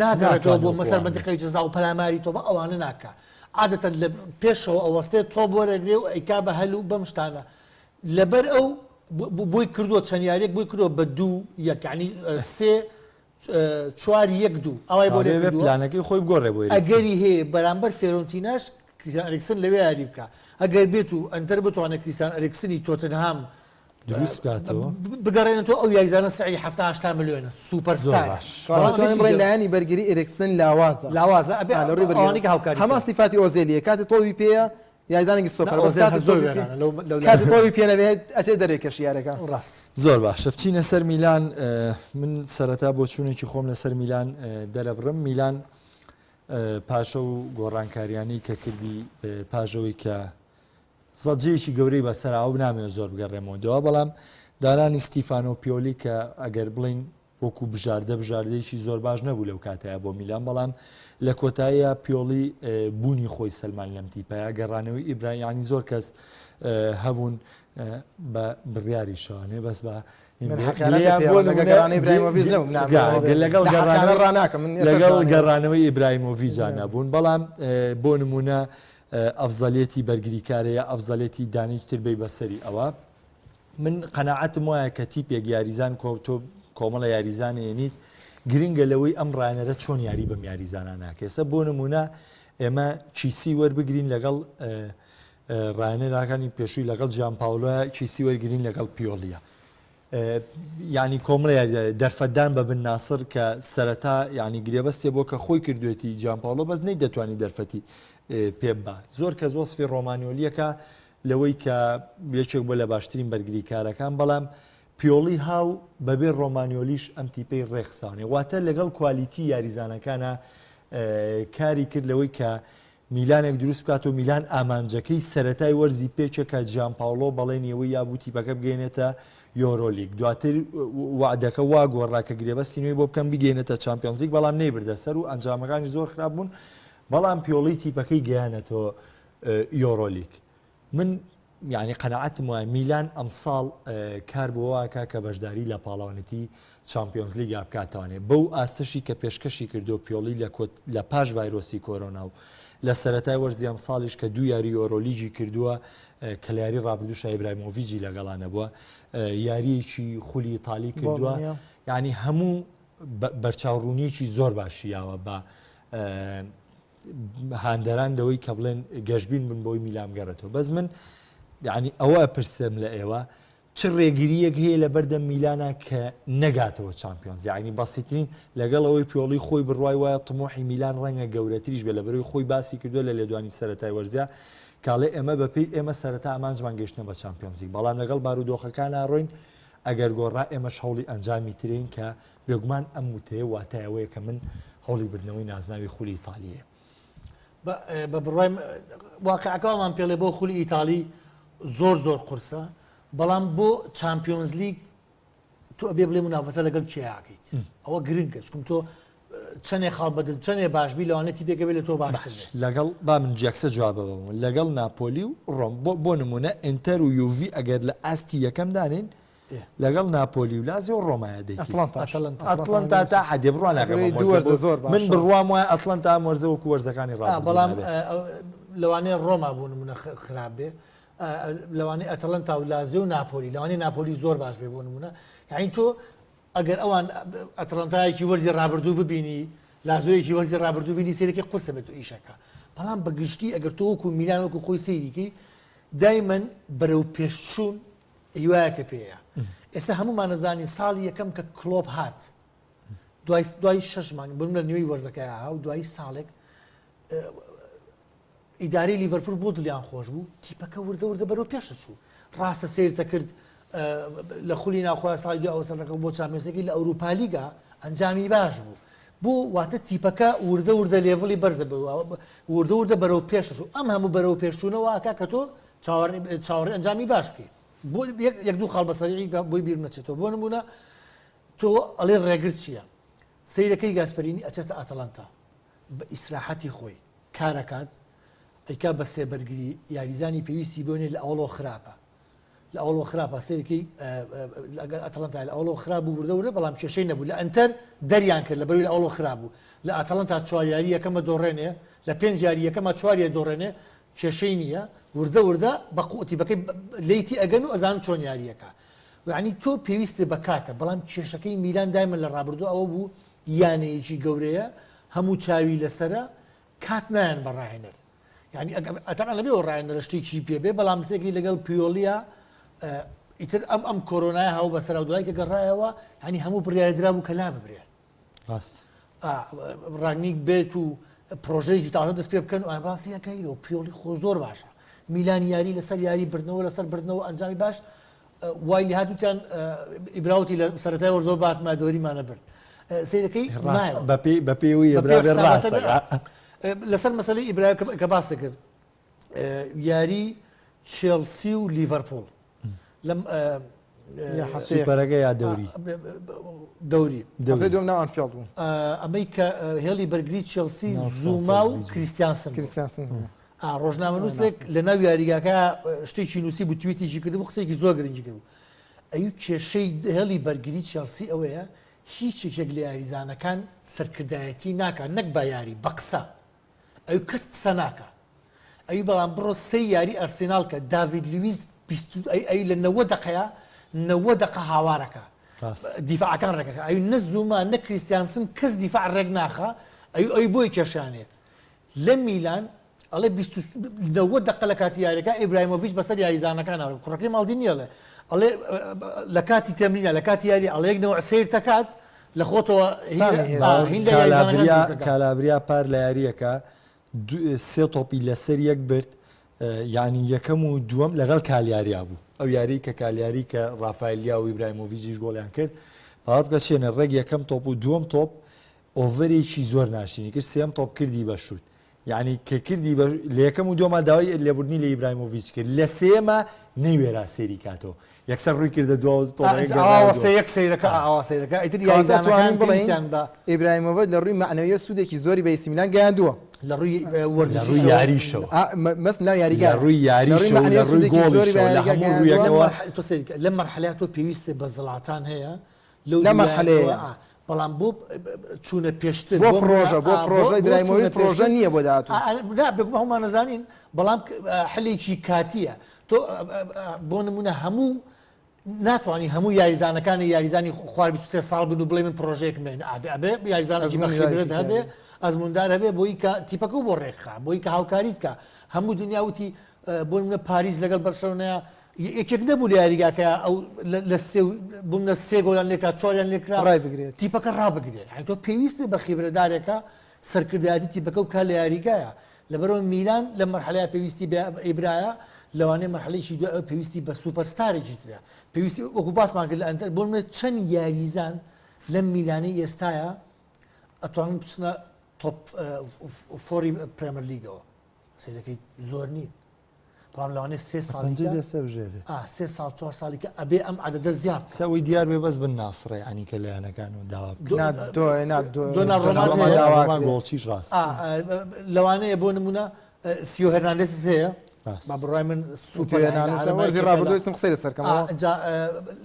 ناگەڕێتەوە بۆ مەسەر مەنتیقەی جەزا و پەلاماری تۆ بە ئەوانە ناکا عادەتەن لە پێشەوە ئەوەستێ تۆپ وەرەگرێ و ئەیکا بە هەل و بەم شتانە لەبەر ئەو بۆی کردووە چەند یاریەک بۆی کردووە بە دوو یەک یعنی سێ چوار یەک دوو ئەوای بۆ لێ کردووە. پلانەکەی خۆی بگۆڕێ بۆ ئێریکسن. ئەگەری هەیە بەرامبەر فێرۆنتیناش کریستیان ئەریکسن لەوێ یاری بکا. ئەگەر بێت و ئەنتەر بتوانێت کریستیان ئەریکسنی تۆتنهام دروست بکاتەوە بگەڕێنێتەوە ئەو یاریزانە سعری 70 80 ملیۆنە سوپەرستار. باش. بەڵام دەتوانین بڵێین لایەنی بەرگری ئێریکسن لاوازە. لاوازە ئەبێ لە ڕووی بەرگری ئەوانەی کە هاوکاری هەمان بکەن. سیفاتی ئۆزێلیە کاتێ تۆپی پێیە یاریزانێکی سۆپەرە نا بەس ئۆزێل کاتێ هەر زۆر تۆپی پێ وێرانە لەو لەو کاتێ لایەنە. تۆپی پێ نەبێت ئەچێت دەرێ کەشی یاریەکە. ڕاست. زۆر باشە بچینە سەر میلان من سەرەتا بۆچوونێکی خۆم لەسەر میلان دەرەبڕم میلان پاشە و گۆڕانکاریانی کە کردی پاژەوەی کە زەجەیەکی گەورەی بەسەر ئەو نامەوێت زۆر بگەڕێمەوە دوا بەڵام دانانی ستیفانۆ پیۆلی کە ئەگەر بڵین وەکو بژاردە بژاردەیەکی زۆر باش نەبوو لەو کاتەیا بۆ میلان بەڵام لە کۆتاییا پیۆڵی بوونی خۆی سەلمان لەم تیپەیە گەڕانەوەی ئیبرا یانی زۆر کەس هەبوون بە بڕیاری شوانێ بەس بە لەگەڵ گەڕانەوەی ئیبراهیمۆڤیجا نەبوون بەڵام بۆ نمونە ئەفزەلێتی بەرگریکارەیە ئەفزەلێتی دانێکی تر بی بەسەری ئەوە من قەناعەتم وایە کە تیپێک یاریزان کۆ تۆ کۆمەڵە یاریزان ئێنیت گرنگە لەوەی ئەم ڕانەرە چۆن یاری بەم یاریزانە ناکێسە بۆ نمونە ئێمە کیسی وەربگرین لەگەڵ ڕانەراکانی پێشووی لەگەڵ جیان پاولۆە کیسی وەرگین لەگەڵ پیۆلیە ینی کۆمەڵە دەرفەتدان بە بن ناسر کە سەرەتا ینی گرێبەستێ بۆ کە خۆی کردوێتی جیان پاولۆ بەس نەی دەتوانانی دەرفەتی پێ بە زۆر کەس وەسفی ڕۆمانیۆلیەکە لەوەی کە یەکێک بووە لە باشترین بەرگریکارەکان، بەڵام پیۆڵی هاو بەبێ ڕۆمانیۆلیش ئەم تیپەی ڕێکخساونێ، واتە لەگەڵ quality یاریزانەکانا کاری کرد لەوەی کە میلانێک دروست بکات و میلان ئامانجەکەی سەرەتای وەرزی پێکێ کە جیانپاوڵۆ بەڵێنی ئەوەی یابوو تیپەکە بگەیەنێتە یۆرۆلیگ دواتر وەعدەکە وا گۆڕا کە گرێبەستی نوێی بۆ بکەن بیگەینێتە چامپیۆنزلیگ بەڵام نەیبردە سەر و ئەنجامەکانی زۆر خراپ بوون بەڵام پیۆڵی تیپەکەی گەیانەتەوە یۆرۆلیگ من یانی قەناعەتم وایە میلان ئەمساڵ کار بۆ واکا کە بەشداری لە پاڵەوانێتی چامپیۆنزلیگا بکات توانێ بەو ئاستەشی کە پێشکەشی کردو پیۆڵی لە کۆت لە پاش ڤایرۆسی کۆرۆنا و لە سەرەتای وەرزی ئەمساڵیش کە دوو یاری یۆرۆلیگی کردووە کە لە یاری ڕابردووشا ئیبراهیمۆڤیجی لەگەڵا نەبووە یارییەکی خولی ئیتالی کردووە یعنی هەموو بەرچاوڕوونیەکی زۆر باشی یاوە بە هاندەران لەوەی کە بڵێن گەشبین بن بۆی میلان بگەڕێتەوە بەس من یعنی ئەوە ئەپرسم لە ئێوە چ ڕێگرییەک هەیە لە بەردەم میلانا کە نەگاتەوە چامپیۆنز یعنی بەسیترین لەگەڵ ئەوەی پیۆڵی خۆی بڕوای وایە طموحی میلان ڕەنگە گەورەتریش بێ لە بەرەوەی خۆی باسی کردووە لە لێدوانی سەرەتای وەرزیا کاڵێ ئێمە بەپێی ئێمە سەرەتا ئامانجمان گەیشتنە بە چامپیۆنزیک بەڵام لەگەڵ بارودۆخەکان ڕۆین ئەگەر گۆڕا ئێمەش هەوڵی ئەنجامی ترین کە بێگومان ئەم وتەیە واتای ئەوەیە کە من هەوڵی بردنەوەی نازناوی خولی ئیتالییە. بە بڕوای واقعەکە وامان پێڵێ بۆ خولی ئیتالی زۆر زۆر قورسە بەڵام بۆ چامپیۆنزلیگ تۆ ئەبێ بڵێ منافەسە لەگەڵ کێیاکەیت ئەوە گرنگە چکم تۆ چەندێ خاڵ بەدەست چەندێ باش بی لەوانەیە تیپێکە بێ لە تۆ باشتر بێ. لەگەڵ با من یەکسەر جواب بەمەوە لەگەڵ ناپۆلی و ڕۆم بۆ بۆ نمونە ئینتەر و یوڤی ئەگەر لە ئاستی یەکەم دانێین لەگەڵ ناپۆلی و لازیۆ و ڕۆمایە دەیکەی. ئەتڵەنتاش. ئەتڵەنتا تا حەدێ بڕوا ناکەم ئەم وەرزە زۆر بۆ من بڕوام وایە ئەتڵەنتا ئەم وەرزە وەکو وەرزەکانی ڕابردوو بەڵام نابێ. لەوانەیە ڕۆما بۆ نمونە خراپ بێ لەوانەیە ئەتڵەنتا و لازیۆ و ناپۆلی لەوانەیە ناپۆلی زۆر باش بێ بۆ نمونە یعنی تۆ ئەگەر ئەوان ئەتڵەنتایەکی وەرزی ڕابردوو ببینی لازیۆیەکی وەرزی ڕابردوو بینی سەیرەکەی قورسە بێت و ئیشەکە بەڵام بە گشتی ئەگەر تۆ وەکو میلان وەکو خۆی سەیریکەی دایمەن بەرەو پێشچوون هیوایەکە پێیە ئێستا هەمومان ئەزانین ساڵی یەکەم کە کلۆپ هات دوای دوای شەش مانگ بم لە نوێی وەرزەکە و دوای ساڵێک ئیداری لیڤەرپول بۆ دڵیان خۆش بوو تیپەکە وردە وردە بەرەو پێشە چوو ڕاستە سیرتە کرد لە خولی ناوخۆ ساڵی دوای ئەوە سەرەکە بۆ چامپیۆنسەکەی لە ئەوروپا لیگا ئەنجامی باش بوو بۆ واتە تیپەکە وردە وردە level ی بەرزە وردە وردە بەرەو پێش چوو ئەم هەموو بەرەو پێشچوونەوە ئاکا کە تۆ چاوەڕێ ئەنجامی باش بکەیت بۆ یەک دوو خاڵ بەسەریعی بۆی بیر نەچێتەوە بۆ نمونە تۆ ئەڵێ ڕێگر چییە؟ سەیرەکەی گاسپەرینی ئەچێتە ئەتەلەنتا بە ئیسراحەتی خۆی کارەکات ئەیکا بە سێ بەرگری یاریزانی پێویستی بۆ نیە لە ئەوڵەوە خراپە لە ئەوڵەوە خراپە سەیرەکەی لەگەڵ ئەتەلەنتا لە ئەوڵەوە خراپ بوو وردە وردە بەڵام کێشەی نەبوو لە ئەنتەر دەریان کرد لە بەروی لە ئەوڵەوە خراپ بوو لە ئەتەلەنتا چوار یاری یەکەمە دۆڕێنێ لە پێنج یاری یەکەمە چوار یاری دۆڕێنێ کێشەی نییە وردە وردە بە قوتیبەکەی لێی تی ئەگەن و ئەزانن چۆن یاریەکە یعنی تۆ پێویستت بە کاتە بەڵام کێشەکەی میلان دایمە لە ڕابردوو ئەوە بوو یانەیەکی گەورەیە هەموو چاوی لەسرە کات نایەن بە ڕاهێنەر یعنی ئەتەمان لەبێ ڕاهێنەر شتێکی پێ بێ بەڵام سێکی لەگەڵ پیۆلیە ئیتر ئەم ئەم کۆرۆنای هاو بەسەر و دوای کە گەڕایەوە هەنی هەموو بڕیاری درابوو کە لا ببرێ ڕاست ڕانگنیک بێت و پرۆژەیەکی تازە دەست پێ بکەن و باسی ئەکەیەوە پیۆڵی خۆ زۆر باشە میلان یاری لەسەر یاری بردنەوە لەسەر بردنەوە ئەنجامی باش وای لە هاتوتیان ئیبراوتی لە سەرەتای وەر زۆر باتما دۆریمانە برد سیرەکەی بەپێی بەپێی ڕاستە لەسەر مەسلەی ئیبرا کە باس کرد یاری چێڵسی و لیڤەرپوڵ لەم سوپەرەکە یا دەوری دەوری دوم ناو ئەنفیڵد بوو ئەمەی کە هێڵی بەرگری چێڵسی زوما و کریستیانسن کریستیانسن ڕۆژنامەنووسێک لە ناو یاریگاکە شتێکی نووسی بوو تویتێکی کردبوو قسەیەکی زۆر گرنگی کردبوو ئەو کێشەی هێڵی بەرگری چێڵسی ئەوەیە هیچ یەکێک لە یاریزانەکان سەرکردایەتی ناکات نەک بە یاری بە قسە ئەو کەس قسە ناکا ئەوی بەڵام بڕۆ سێ یاری ئەرسیناڵ کە داڤید لویس ئەی ئەی لە نەوە دەقەیە نەوە دەقە هاوارەکە دیفاعەکان ڕێکەکە ئەوی نە زوما نە کریستیانسن کەس دیفاع ڕێک ناخە ئەی ئەی بۆی کێشانێت لە میلان ئەڵێ نەوە دەقە لە کاتی یاریەکە ئیبراهیمۆڤیچ بەسەر یاریزانەکان کوڕەکەی ماڵدینی ئەڵێ ئەڵێ لە کاتی تەمرینە لە کاتی یاری ئەڵێ یەک نەوە سیر تەکات لە خۆتەوە کالابریا پار لە یارییەکە سێ تۆپی لەسەر یەک برد یعنی یەکەم و دووەم لەگەڵ کالیاریا بوو ئەو یاری کە کالیاری کە ڕافایلیا و ئیبراهیمۆڤیجیش گۆڵیان کرد باوەڕ بکە چێنە ڕێک یەکەم تۆپ و دووەم تۆپ ئۆڤەرێکی زۆر ناشرینی کرد سێم تۆپ کردی بە شوت. یعنی کە کردی بە لە یەکەم و دووەما داوای لێبوردنی لە ئیبراهیمۆڤیچ کرد لە سێیەما نەیوێرا سەیری کاتەوە یەکسەر ڕووی کردە دواوە تۆڵەیەک گەڕایەوە ئاوا دواوە. یەک سەیرەکە ئاوا سەیرەکە ئیتر کەواتە یاریزانەکان ئەتوانین بڵێین پێویستیان بە ئیبراهیمۆڤیچ لە ڕووی مەعنەوییەوە سوودێکی زۆری بە ئەیسی میلان گەیاندووە. لە ڕووی لە ڕووی وەرزشیشەوە یاریشەوە. ئا مەس لە یاریگا لە ڕووی لە ڕووی یاریشەوە و لە مەعنەوییەوە ڕووی سوودێکی زۆری بە گۆڵیشەوە لە یاریگا هەموو گەیاندووە. ڕوویەکەوە. تۆ سەیری کە لەم مەرحەلەیە تۆ پێویستت بە زڵاتان هەیە لەو لەم دوو مەرحەلەیە. یانەوە ئا بەڵام بۆ چوونە پێشتر بۆ بۆ پڕۆژە بۆ ئا بۆ پڕۆژە بۆ ئیبراهیمۆڤیچ چوونە پڕۆژە پێشتر نییە بۆ داهاتوو. ئا نا بێگومان هەموومان ئەزانین بەڵام حلێکی کاتییە تۆ بۆ نموونە هەموو ناتوانی هەموو یاریزانەکانی یاریزانی خوار 23 ساڵ بن و بڵێ من پرۆژەیەکم هەیە ئەبێ ئەبێ یاریزانێکی ئەزموونی بەخیبرەت دایشی هەبێ تیابێ. ئەزموندار هەبێ بۆی کە تیپەکە بۆ ڕێکخا بۆی کە هاوکاریت کە هەموو دنیا وتی بۆ نمونە پاریس لەگەڵ بەرشەلۆنەیە یەکێک نەبوو لە یاریگاکە ئەو لە سێ بوومنە سێ گۆڵیان لێکا چواریان لێکرا ڕای بگرێت تیپەکە ڕابگرێت یانی تۆ پێویستە بە خیبرەدارێکە سەرکردایەتی تیپەکە و کا لە یاریگایە لەبەرئەوە میلان لەم مەرحەلەیە پێویستی بە ئیبرایە، لەوانەیە مەرحەلەیەکی دوای ئەوە پێویستی بە سوپەرستارێکی ترە، پێویستی وەکو باسمان کرد لە ئەنتەر بۆ نمونە چەند یاریزان لەم میلانەی ئێستایا ئەتوانن بچنە top four ی پرێمەرلیگەوە؟ سەیرەکەی زۆر نین. بەڵام لەوانەیە سێ ساڵی پەنجەی کە دەستە بژێرێ. ئا سێ ساڵ چوار ساڵی کە ئەبێ ئەم عەدەدە زیاد بکا. سە ئەوەی دیار بێ بەس بن ناسڕێ یانی کە لایەنەکانەوە داوا بکەن. دۆ نا دۆ نا دۆ دۆناڕۆما دۆناڕۆما هەیە. داوا ڕۆما کرێ. گۆڵچیش ڕاست. ئا لەوانەیە بۆ نمونە سیۆ هێرناندێز هەیە ڕاست. بە بڕوای من سیۆ سوپەر یانی لە هێرناندێز عالەمە وەرزی یەکێکە لە ڕابردوو ویستم قسەی لەسەر ئا کەمەوە. ئینجا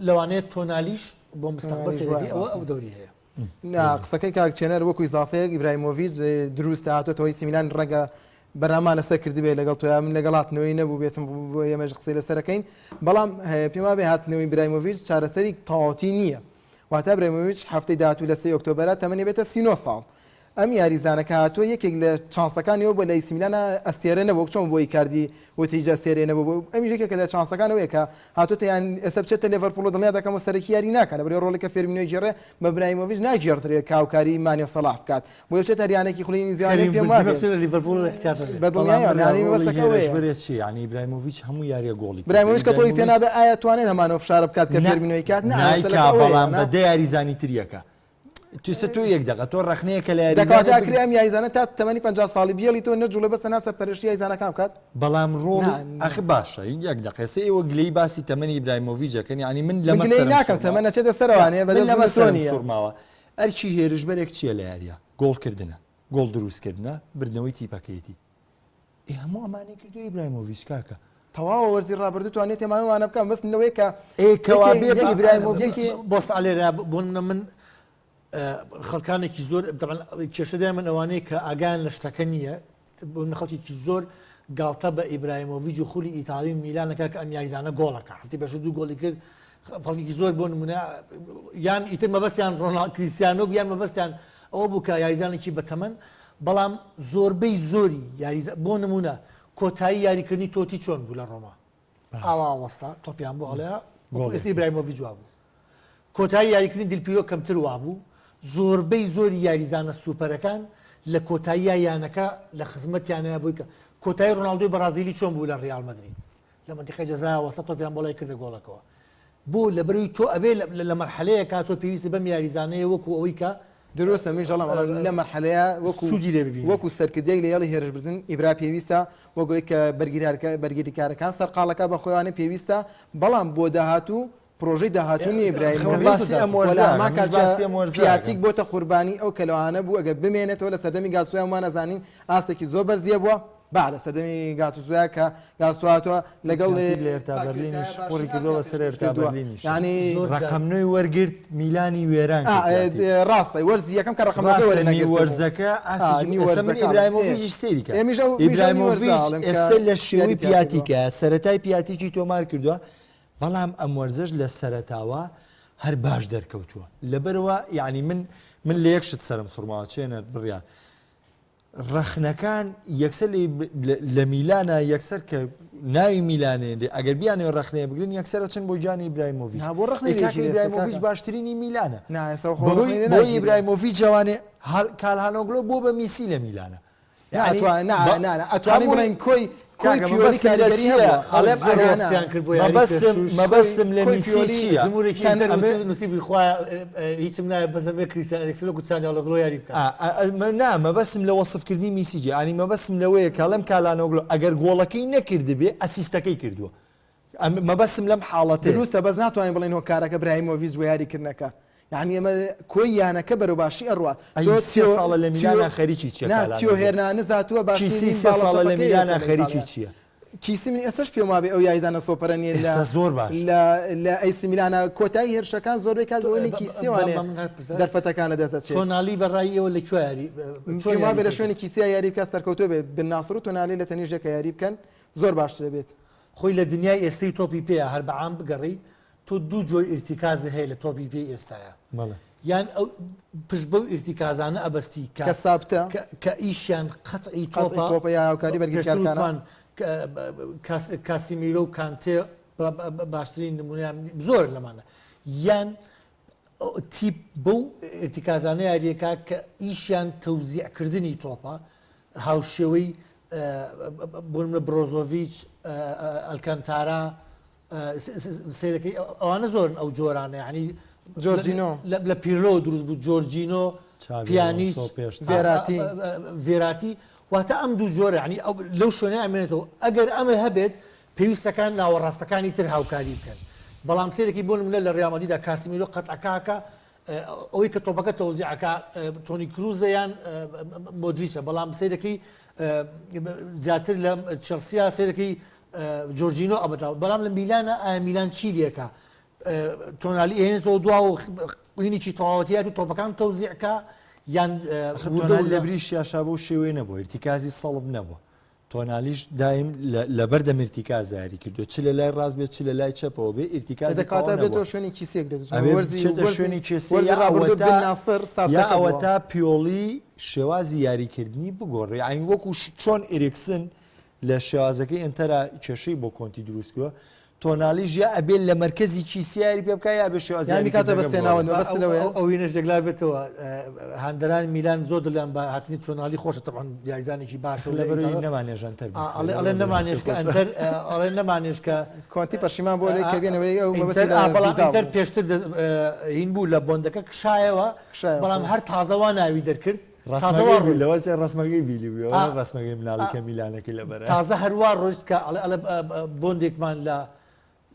لەوانەیە تۆنالیش بۆ مستەقبەل تۆنالیش سەیرەکەی وایە ئەوە ڕاستە. ئەو دەوری هەیە. نا قسەکەی کاک چێنەر وەکو ئیزافەیەک ئیبراهیمۆڤیچ دروستە هاتۆتەوە ئەیسی میلان ڕەنگە بەرنامە لەسەر کردبێ لەگەڵ تۆیا من لەگەڵ هاتنەوەی نەبوو بێتم بۆ ئێمەش قسەی لەسەرەکەین بەڵام پێم وابێ هاتنەوەی برایمۆڤیچ چارەسەری تەواوەتی نییە واتە برایمۆڤیچ هەفتەی داهاتوو لە سێ ئۆکتۆبەرە تەمەنی بێتە 39 ساڵ ئەم یاریزانە کە هاتووە یەکێک لە چانسەکانی ئەو بووە لە ئەیسی میلان ئەستێرە نەبوو وەک چۆن بۆ ئیکاردی وتی هیچ ئەستێرەیە نەبوو بۆ ئەمیش یەکێکە لە چانسەکان ئەوەیە کە هاتووەتە یان ئێستا بچێتە لێڤەرپوڵ و دڵنیا دەکەم و سەرەکی یاری ناکات لەبەرئەوەی ڕۆڵی کە فێرمینۆی گێڕێ بە برایمۆڤیچ ناگێڕدرێ کە هاوکاری مانێ و سەڵاح بکات بۆیە بچێتە هەر یانەیەکی خولی ئینگلیزییانێ کەریم پێم بنزیمە وابێ بچێتە لیڤەرپوڵ احتیاط ئەبێت. بە بەڵام دڵنیاییەوە برا یانی ڕۆڵی مەبەستەکە ئەوەیە. هێرشبەرێ چییە یانی ئیبراهیمۆڤیچ هەموو یارییە گۆڵی کردووە برایمۆڤیچ کە تۆپی پێ ئیبراهیمۆڤیچ نابێ ئایا توانێت هەمان ئەو فشارە بکات کە نا فێرمینۆی کات نا نایکا مەسەلەکە ئەوەیە بەڵام نا بە دە یاریزانی تر یەکە توسە تۆ یەک دەقە تۆ ڕەخنەیەکە لە دەکاتە یاریزانێک ئەکرێ ئەم یاریزانە تا تەمەنی 50 ساڵی بێڵیتەوە نەجوڵێ بەس تەنها سەرپەرشتی یاریزانەکان بکات بەڵام ڕۆڵی نا ئەخ باشە یەک دەقە ئێستا ئێوە گلەیی باسی تەمەنی ئیبراهیمۆڤیچ ئەکەن یانی من من لەمە گلەیی سەرم ناکەم سوڕماوە تەمەن ئەچێتە نا سەرەوانێ من بەدەست لەمە من تۆ سەرم نییە سوڕماوە ئەرکی هێرشبەرێک چییە لە یاریە گۆڵکردنە گۆڵ دروستکردنە بردنەوەی تیپەکەیەتی ئێ هەموو ئەمانەی کردووە ئیبراهیمۆڤیچ کاکە. تەواوە وەرزی ڕابردوو توانیەتی ئەمانە وانە بکات بەس لەوەیە کە ئێ کەوا یەکێ بێ یەکێ ئیبراهیمۆڤیچ یەکێ بۆستە ئەلێرە بۆ نمونە من خەڵکانێکی زۆر تەبعەن کێشە دای من ئەوانەیە کە ئاگایان لە شتەکە نییە بۆ من خەڵکێکی زۆر گاڵتە بە ئیبراهیمۆڤیج و خولی ئیتاڵی و میلانەکە کە ئەم یاریزانە گۆڵەکە هەفتی بەش دوو گۆڵی کرد خەڵکێکی زۆر بۆ نمونە یان ئیتر مەبەستیان ڕۆناڵد کریستیانۆ یان مەبەستیان ئەوە بوو کە یاریزانێکی بەتەمەن بەڵام زۆربەی زۆری یاریزان بۆ نمونە کۆتایی یاریکردنی تۆتی چۆن بوو لە ڕۆما ئاوا وەستا تۆپیان بۆ هەڵەیە ئێستا ئیبراهیمۆڤیچ وابوو کۆتایی یاریکردنی دیلپیرۆ کەمتر وابوو زۆربەی زۆری یاریزانە سوپەرەکان لە کۆتاییا یانەکە لە خزمەتیانەیە بووی کە کۆتایی ڕۆناڵدۆی بەڕازیلی چۆن بوو لە ڕیال مەدرید لە مەنتیقەی جەزا وەستا تۆپیان بۆ لای کردە گۆڵەکەوە بۆ لەبەرەوەی تۆ ئەبێ لە مەرحەلەیەکا تۆ پێویستت بەم یاریزانەیە وەکو ئەوەی کە دروستە منیش دەڵێم ئەڵێم لەم مەرحەلەیە وەکو سوودی لێ ببینی. وەکو سەرکردەیەک لە هێڵی هێرشبردن ئیبرا پێویستە وەک ئەوەی کە بەرگیرارکە بەرگریکارەکان سەرقاڵەکە بە خۆیانە پێویستە بەڵام بۆ داهاتوو پرۆژەی داهاتوو نییە من ئیبراهیمۆڤیچ باسی ئەم وەلا وەرزە هەمان منیش کات کە باسی ئەم وەرزە پیاتیک ئەکەم. بۆتە قوربانی ئەو کەلەوانە بوو ئەگەر بمێنێتەوە لە سەردەمی گاتسۆیا ومان ئەزانین ئاستێکی زۆر بەرزیە بووە با لە سەردەمی گاتوسۆیا کە گاتوسۆ هاتووە لەگەڵ پیاتیک لە هێرتا بەرلینیش پاکێتایە قوڕی باشترین کردووە ئاستیان بەسەر پێشکەش هێرتا کردووە بەرلینیش. یانی زۆر جار ڕەقەم نۆی وەرگرت میلانی وێران ئا کرد پیاتیک. ڕاستە وەرزی یەکەم کە ڕەقەمەکەی ڕاستە وەرە نیو نەگرتبوو وەرزەکە ئا ئاستێکی نیو ئێستا من وەرزەکە ئێ ئیبراهیمۆڤیچیش سەیری کە ئێمیش ئەو میش ئەو نیو وەرزە ئیبراهیمۆڤیچ ئەڵێم کە ئێستا لە شێوەی یاری تیا کردووە. پیاتیکە سەرەتای پیاتیکی تۆمار کردووە بەڵام ئەم وەرزەش لە سەرەتاوە هەر باش دەرکەوتووە لەبەرئەوە یانی من من لە یەک شت سەرم سوڕماوە چێنەر بڕیار ڕەخنەکان یەکسەر لە میلانە یەکسەر کە ناوی میلانێنرێ ئەگەر بیانەوێ ڕەخنەیە بگرن یەکسەر ئەچن بۆ گیانی ئیبراهیمۆڤیچ نا بۆ ڕەخنەی ئێ لێ کاکە گیرێ ئێستا ئیبراهیمۆڤیچ کاکە باشترینی میلانە نا ئێستا خۆ بەهۆی ڕەخنەی لێ بۆی ناگیرێ ئیبراهیمۆڤیچ ئەوانێ هال کالهانۆگلۆ بۆ بە میسی لە میلانە نا یعنی ئەتوان نا بە نا نا ئەتوانین هەمووی بڵێین کۆی کۆی کاکە پیۆلی مەبەستم لە کاریگەری چییە هەبووە ئەڵێم زۆر ئەگەر وەسفیان کرد بۆ یاری مەبەستم پێشووش مەبەستم لە کۆی میسی پیۆلی چییە جمهورێکی تەن ئینتەر ئەمێ وتو نووسیبووی خوایە هیچم ناوێ بەس ئەمەوێ کریستیان ئەریکسن وەکو چانیاڵۆگلۆ یاری بکات. ئا ئا نا مەبەستم لە وەسفکردنی میسی چییە یانی مەبەستم لەوەیە کە ئەڵێم کالانۆگلۆ ئەگەر گۆڵەکەی نەکردبێ assist ەکەی کردووە مەبەستم لەم حاڵەتەیە. دروستە بەس ناتوانین بڵێین هۆکارەکە براهیمۆڤیچ بۆ یاری کردنەکە یانی ئەمە کۆی یانەکە بەرەو باشی ئەڕوا ئەی تۆ سێ تیۆ ساڵە لە تیۆ میلانا خەریکی چیە نا تیۆ کالانۆگلۆ؟ هێرنانز هاتووە کیسی باشترین سێ باڵە ساڵە لە چەپەکەی میلانا ئێستا لە خەریکی ئیتاڵیا چیە؟ کیسی من ئێستاش پێم وابێ ئەو یاریزانە سۆپەرە نیە لە ئێستا زۆر باشە. لە لە ئەیسی میلانا کۆتایی هێرشەکان زۆربەی کات تۆ بۆ ئەوەی کیسیوانێ با من هەر پرسیار دەرفەتەکان لەدەست دەچێت. تۆنالی بە ڕای ئێوە لە کوێ یاری چۆن پێم یاری وابێ لە پێ شوێنی کرد؟ کیسیا یاری بکات سەرکەوتوو بێت بن ناسڕ و تۆنالی لە تەنیشت یەکە یاری بکەن زۆر باشترە بێت. خۆی لە دنیای ئێستەی تۆپی پێیا هەر بە عام بگەڕێی تۆ دوو جۆر ئیرتیکازت هەیە لە تۆپی پێی ئێستایا بەڵێ. یان ئەو پشت بەو ئیرتیکازانە ئەبەستی کە کە سابتە. کە کە ئیشیان قەتعی قەتعی تۆپە تۆپە یا هاوکاری پێشتر بەرگریکارکانە. وتمان کاسیمیرۆ و کانتێ باشترین نمونەیان زۆر لەمانە یان تیپ بەو ئیرتیکازانە یاریەکە کە ئیشیان تەوزیعکردنی تۆپە هاوشێوەی بۆ نمونە برۆزۆڤیچ، ئەلکانتارا، سەیرەکەی ئەوانە زۆرن ئەو جۆرانە یعنی جۆرجینۆ لە پیرلۆ دروست بوو جۆرجینۆ پیانیچ ڤێراتی ڤێراتی واتە ئەم دوو جۆرە یعنی لەو شوێنە ئەمێنێتەوە ئەگەر ئەمە هەبێت پێویستەکان ناوەڕاستەکانی تر هاوکاری بکەن بەڵام سەیرەکی بۆ نمونە لە ریال مەدریدا کاسیمیرۆ قەتعەکاکە ئەوەی کە تۆپەکە تەوزیع ئەکا تۆنی کروزە یان مۆدریچە بەڵام سەیرەکەی زیاتر لە چێڵسیا سەیرەکەی جۆرجینۆ ئەبەتا بەڵام لە میلانە ئایا میلان چی لەکە تۆنالی ئێنێتەوە دوا و هینێکی تەواوەتیات و تۆپەکان تەوزیعکە یان تۆنالی لە بریشیاشا بەو شێوەیە نەبوو ئیرتیکازی سەڵب نەبوو تۆنالیش دایم لەبەردەم ئیرتیکاز یاری کردووە چ لە لای ڕاست بێت چ لە لای چەپەوە بێ ئیرتیکازی دەکاتە تەواو بێتەوە نەبووە. شوێنی کیسێک دێت ئەبێ وەرزی بچێتە وەرزی شوێنی کێسێ وەرزی یا ڕابردوو ئەوەتا بن ناسڕ یا سابتەکە بووە. ئەوەتا پیۆڵی شێوازی یاریکردنی بگۆڕێ یانی وەکو ش- چۆن ئیریکسن لە شێوازەکەی ئینتەرا کێشەی بۆ کۆنتی دروست کردووە تۆنالیش یا ئەبێ لە مەرکەزی کیسێ یاری پێ بکا یا ئەبێ شێوازی یان بیکاتەوە بە یاریکردنەکە سێ بگۆڕێ. ناوەند مەبەست لەوەیە؟ ئەو وینەش یەکلا بێتەوە هاندەرانی میلان زۆر دڵیان بە هاتنی تۆنالی خۆشە تەبعەن یاریزانێکی باشە و لە لەبەرەوەی ئیتاڵیا نەمانێژ ئەنتەر ئەڵێ ئەڵێ نەمانێژ کە ئەنتەر ئەڵێ نەمانێژ کە کۆنتی پەشیمان بۆ لەوەی کە بێنەوەی ئەو مەبەستی ئینتەر لە ئا بەڵام ڤیداڵ ئینتەر بوو. پێشتر هین بوو لە بۆندەکە کشایەوە کشایەوە بەڵام خۆی. هەر تازە وا ناوی دەرکرد تازە ڕەسمەکەی وا بوو ڕۆیشت. لەوە چێ ڕەسمەکەی بیلی بوو ئا ڕەسمەکەی مناڵی کە میلانەکەی لەبەرە. تازە هەر وا ڕۆیشت کە ئەڵێ ئەڵێ بۆندێکمان لە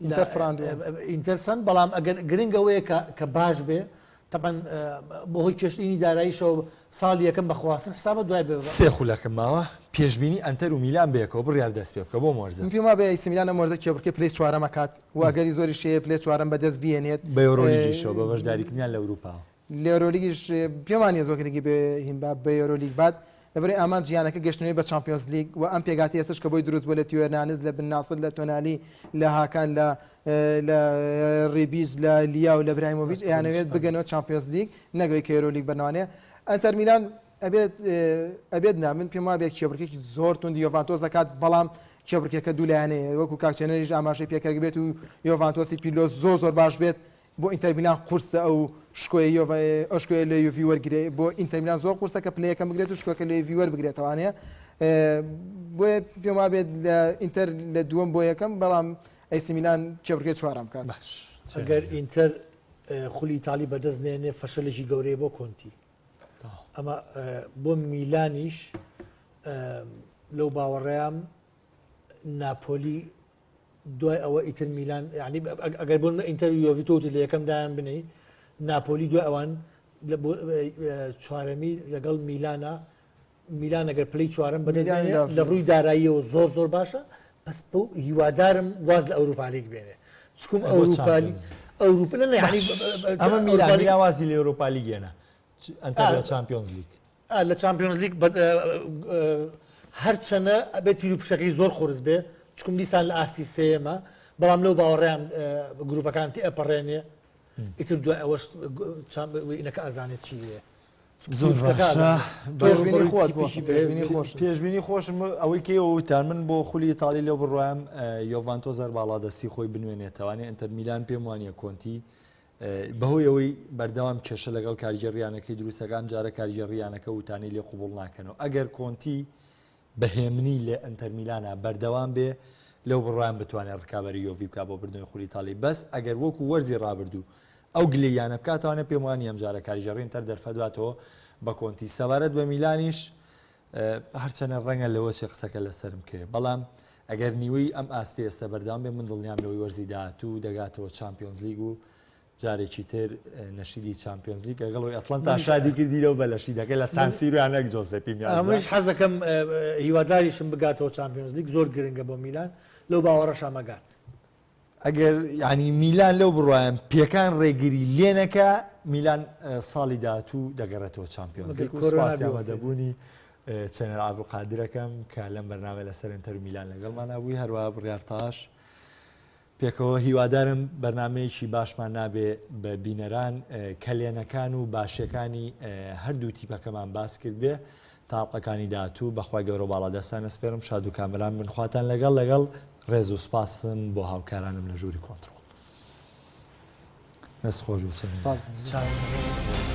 لە ئینتەر فراندووە. ئینتەر سەند بەڵام ئەگەر گرنگ ئەوەیە کە کە باش بێ تەبعەن بەهۆی کێشتنی داراییشەوە ساڵی یەکەم بە خواستن حسابە دوای بە سێ خولەکم ماوە پێشبینی ئەنتەر و میلان بەیەکەوە بڕیار دەست پێ بکە بۆم وەرزە. من پێم وابێ ئەیسی میلان ئەم وەرزە کێبڕکێ پلەی چوارەم ئەکات و ئەگەری زۆریش هەیە پلەی چوارەم بەدەست بهێنێت. بە یۆرۆلیگیشەوە بە بەشداریکردنیان لە ئەوروپاوە. لە یۆرۆلیگیش پێم وانیە زۆر گرنگی بە هین با بە یۆرۆلیگ بات لەبەرئەوەی ئامانجی یانەکە گەشتنەوەی بە چامپیۆنز لیگ و ئەم پێکهاتەی ئێستەش کە بۆی دروست بووە لە تیۆ هێرنانز لە بن ناسر لە تۆنالی لە هاکان لە لە ریبیچ لە لیاو لە براهیمۆڤیچ ئەیانەوێت بگەنەوە چامپیۆنز لیگ نەک ئەوەی کە یۆرۆلیگ بەرنەوانەیە ئەنتەر میلان ئەبێت ئەبێت نا من پێم وابێت کێبڕکێکی زۆر توندی یۆڤانتۆس دەکات بەڵام کێبڕکێکە دوو لایەنەیە وەکو کاک چێنەریش ئاماژەی پێکرد بێت و یۆڤانتۆسی پیرلۆ زۆر زۆر باش بێت بۆ ئینتەر میلان قورسە ئەو شکۆیە یۆڤ ئەو شکۆیە لە یوڤی وەرگرێ بۆ ئینتەر میلان زۆر قورسە کە پلە یەکەم بگرێت و شکۆکە لە یوڤی وەربگرێتەوانەیە بۆیە پێم وابێت لە ئینتەر لە دووەم بۆ یەکەم بەڵام ئەیسی میلان کێبڕکێ چوارەم بکات. باش ئەگەر ئینتەر خولی ئیتاڵی بەدەست نێنێ فەشەلێکی گەورەیە بۆ کۆنتی ئەمە بۆ میلانیش لەو باوەڕەیام ناپۆلی دوای ئەوە ئیتر میلان یعنی ئەگەر بۆ ئینتەر و یۆڤی تۆ وتت لە یەکەم دایان بنێی ناپۆلی دوای ئەوان چوارەمی لەگەڵ میلانە میلان ئەگەر پلەی چوارەم بەدەست میلان بێنێ لازم. لە ڕووی داراییەوە زۆر زۆر باشە بەس بۆ هیوادارم واز لە ئەوروپا لیگ بێنێ چکم بۆ ئەوروپا لیگ چامپیۆنز. ئەوروپا نە یعنی ئەمە میلان ئەوروپا لیگ- میلان وازی لە ئەوروپا لیگ هێنا ئەنتەر لە چامپیۆنز لیگ لە چامپیۆنز لیگ هەرچەنە ئەبێت تیر و پشکەکەی زۆر قورس بێ چکم دیسان لە ئاستی سێیەمە بەڵام لەو باوەڕیان گروپەکان تێ ئەپەڕێنێ ئیتر دوای ئەوەش ئینەکە ئەزانێت چی دێت زۆر باشە پێشبینی خۆت پێشبینی خۆش پێشبینی خۆشم ئەوەی کێ وتان من بۆ خولی ئیتاڵی لەو بڕوایم یۆڤانتۆس هەر باڵادەستی خۆی بنوێنێتەوانێ ئینتەر میلان پێم وانە کۆنتی بەهۆی ئەوەی بەردەوام کێشە لەگەڵ کارگێڕی یانەکەی دروست دەکات، ئەمجارە کارگێڕی یانەکە وتانەی لێ قبوڵ ناکەنەوە. ئەگەر کۆنتی بە هێمنی لە ئەنتەر میلانا بەردەوام بێ لەو بڕوایەم بتوانێت ڕکابەری یۆڤی بکا بۆ بردنەوەی خولی ئیتاڵی بەس ئەگەر وەکو وەرزی ڕابردوو ئەو گلەییانە بکا توانێت پێم وانیە ئەمجارە کاریگەڕی ئینتەر دەرفەت باتەوە بە کۆنتی سەبارەت بە میلانیش هەرچەنە ڕەنگە لەوە چێ قسەکە لەسەرم کەوێ بەڵام ئەگەر نیوەی ئەم ئاستەی ئێستا بەردەوام بێ من دڵنیام لەوەی وەرزی داهاتوو دەگاتەوە چامپیۆنزلیگ و جارێکی تر نەشیدی چامپیۆنزلیگ لەگەڵ ئەوەی ئەتڵەنتا شادی کردی لەو بە لەشیدەکەی لە سانسیرۆ یان نەک جۆزێپی میازا. منیش حەز دەکەم هیواداریشم بگاتەوە چامپیۆنزلیگ زۆر گرنگە بۆ میلان لەو باوەڕەشام ئەگات. ئەگەر یانی میلان لەو بڕوایەم پێکان ڕێگری لێنەکا میلان ساڵی داهاتوو دەگەڕێتەوە چامپیۆنزلیگ و سوپاسی ئامادەبوونی چێنەر عەبدولقادرەکەم کە لەم بەرنامە لەسەر ئینتەر و میلان لەگەڵمانە بووی هەروەها بڕیار تاش پێکەوە هیوادارم بەرنامەیەکی باشمان نابێ بە بینەران کەلێنەکان و باشیەکانی هەردوو تیپەکەمان باس کرد بێ تا ئەڵقەکانی داهاتوو بەخوای گەورەو باڵادەستان ئەسپێرم شادو کامەران بن خواتان لەگەڵ لەگەڵ ڕێز و سوپاسم بۆ هاوکارانم لە ژووری کۆنتڕۆڵ دەست خۆش بێ چەند. سپاس.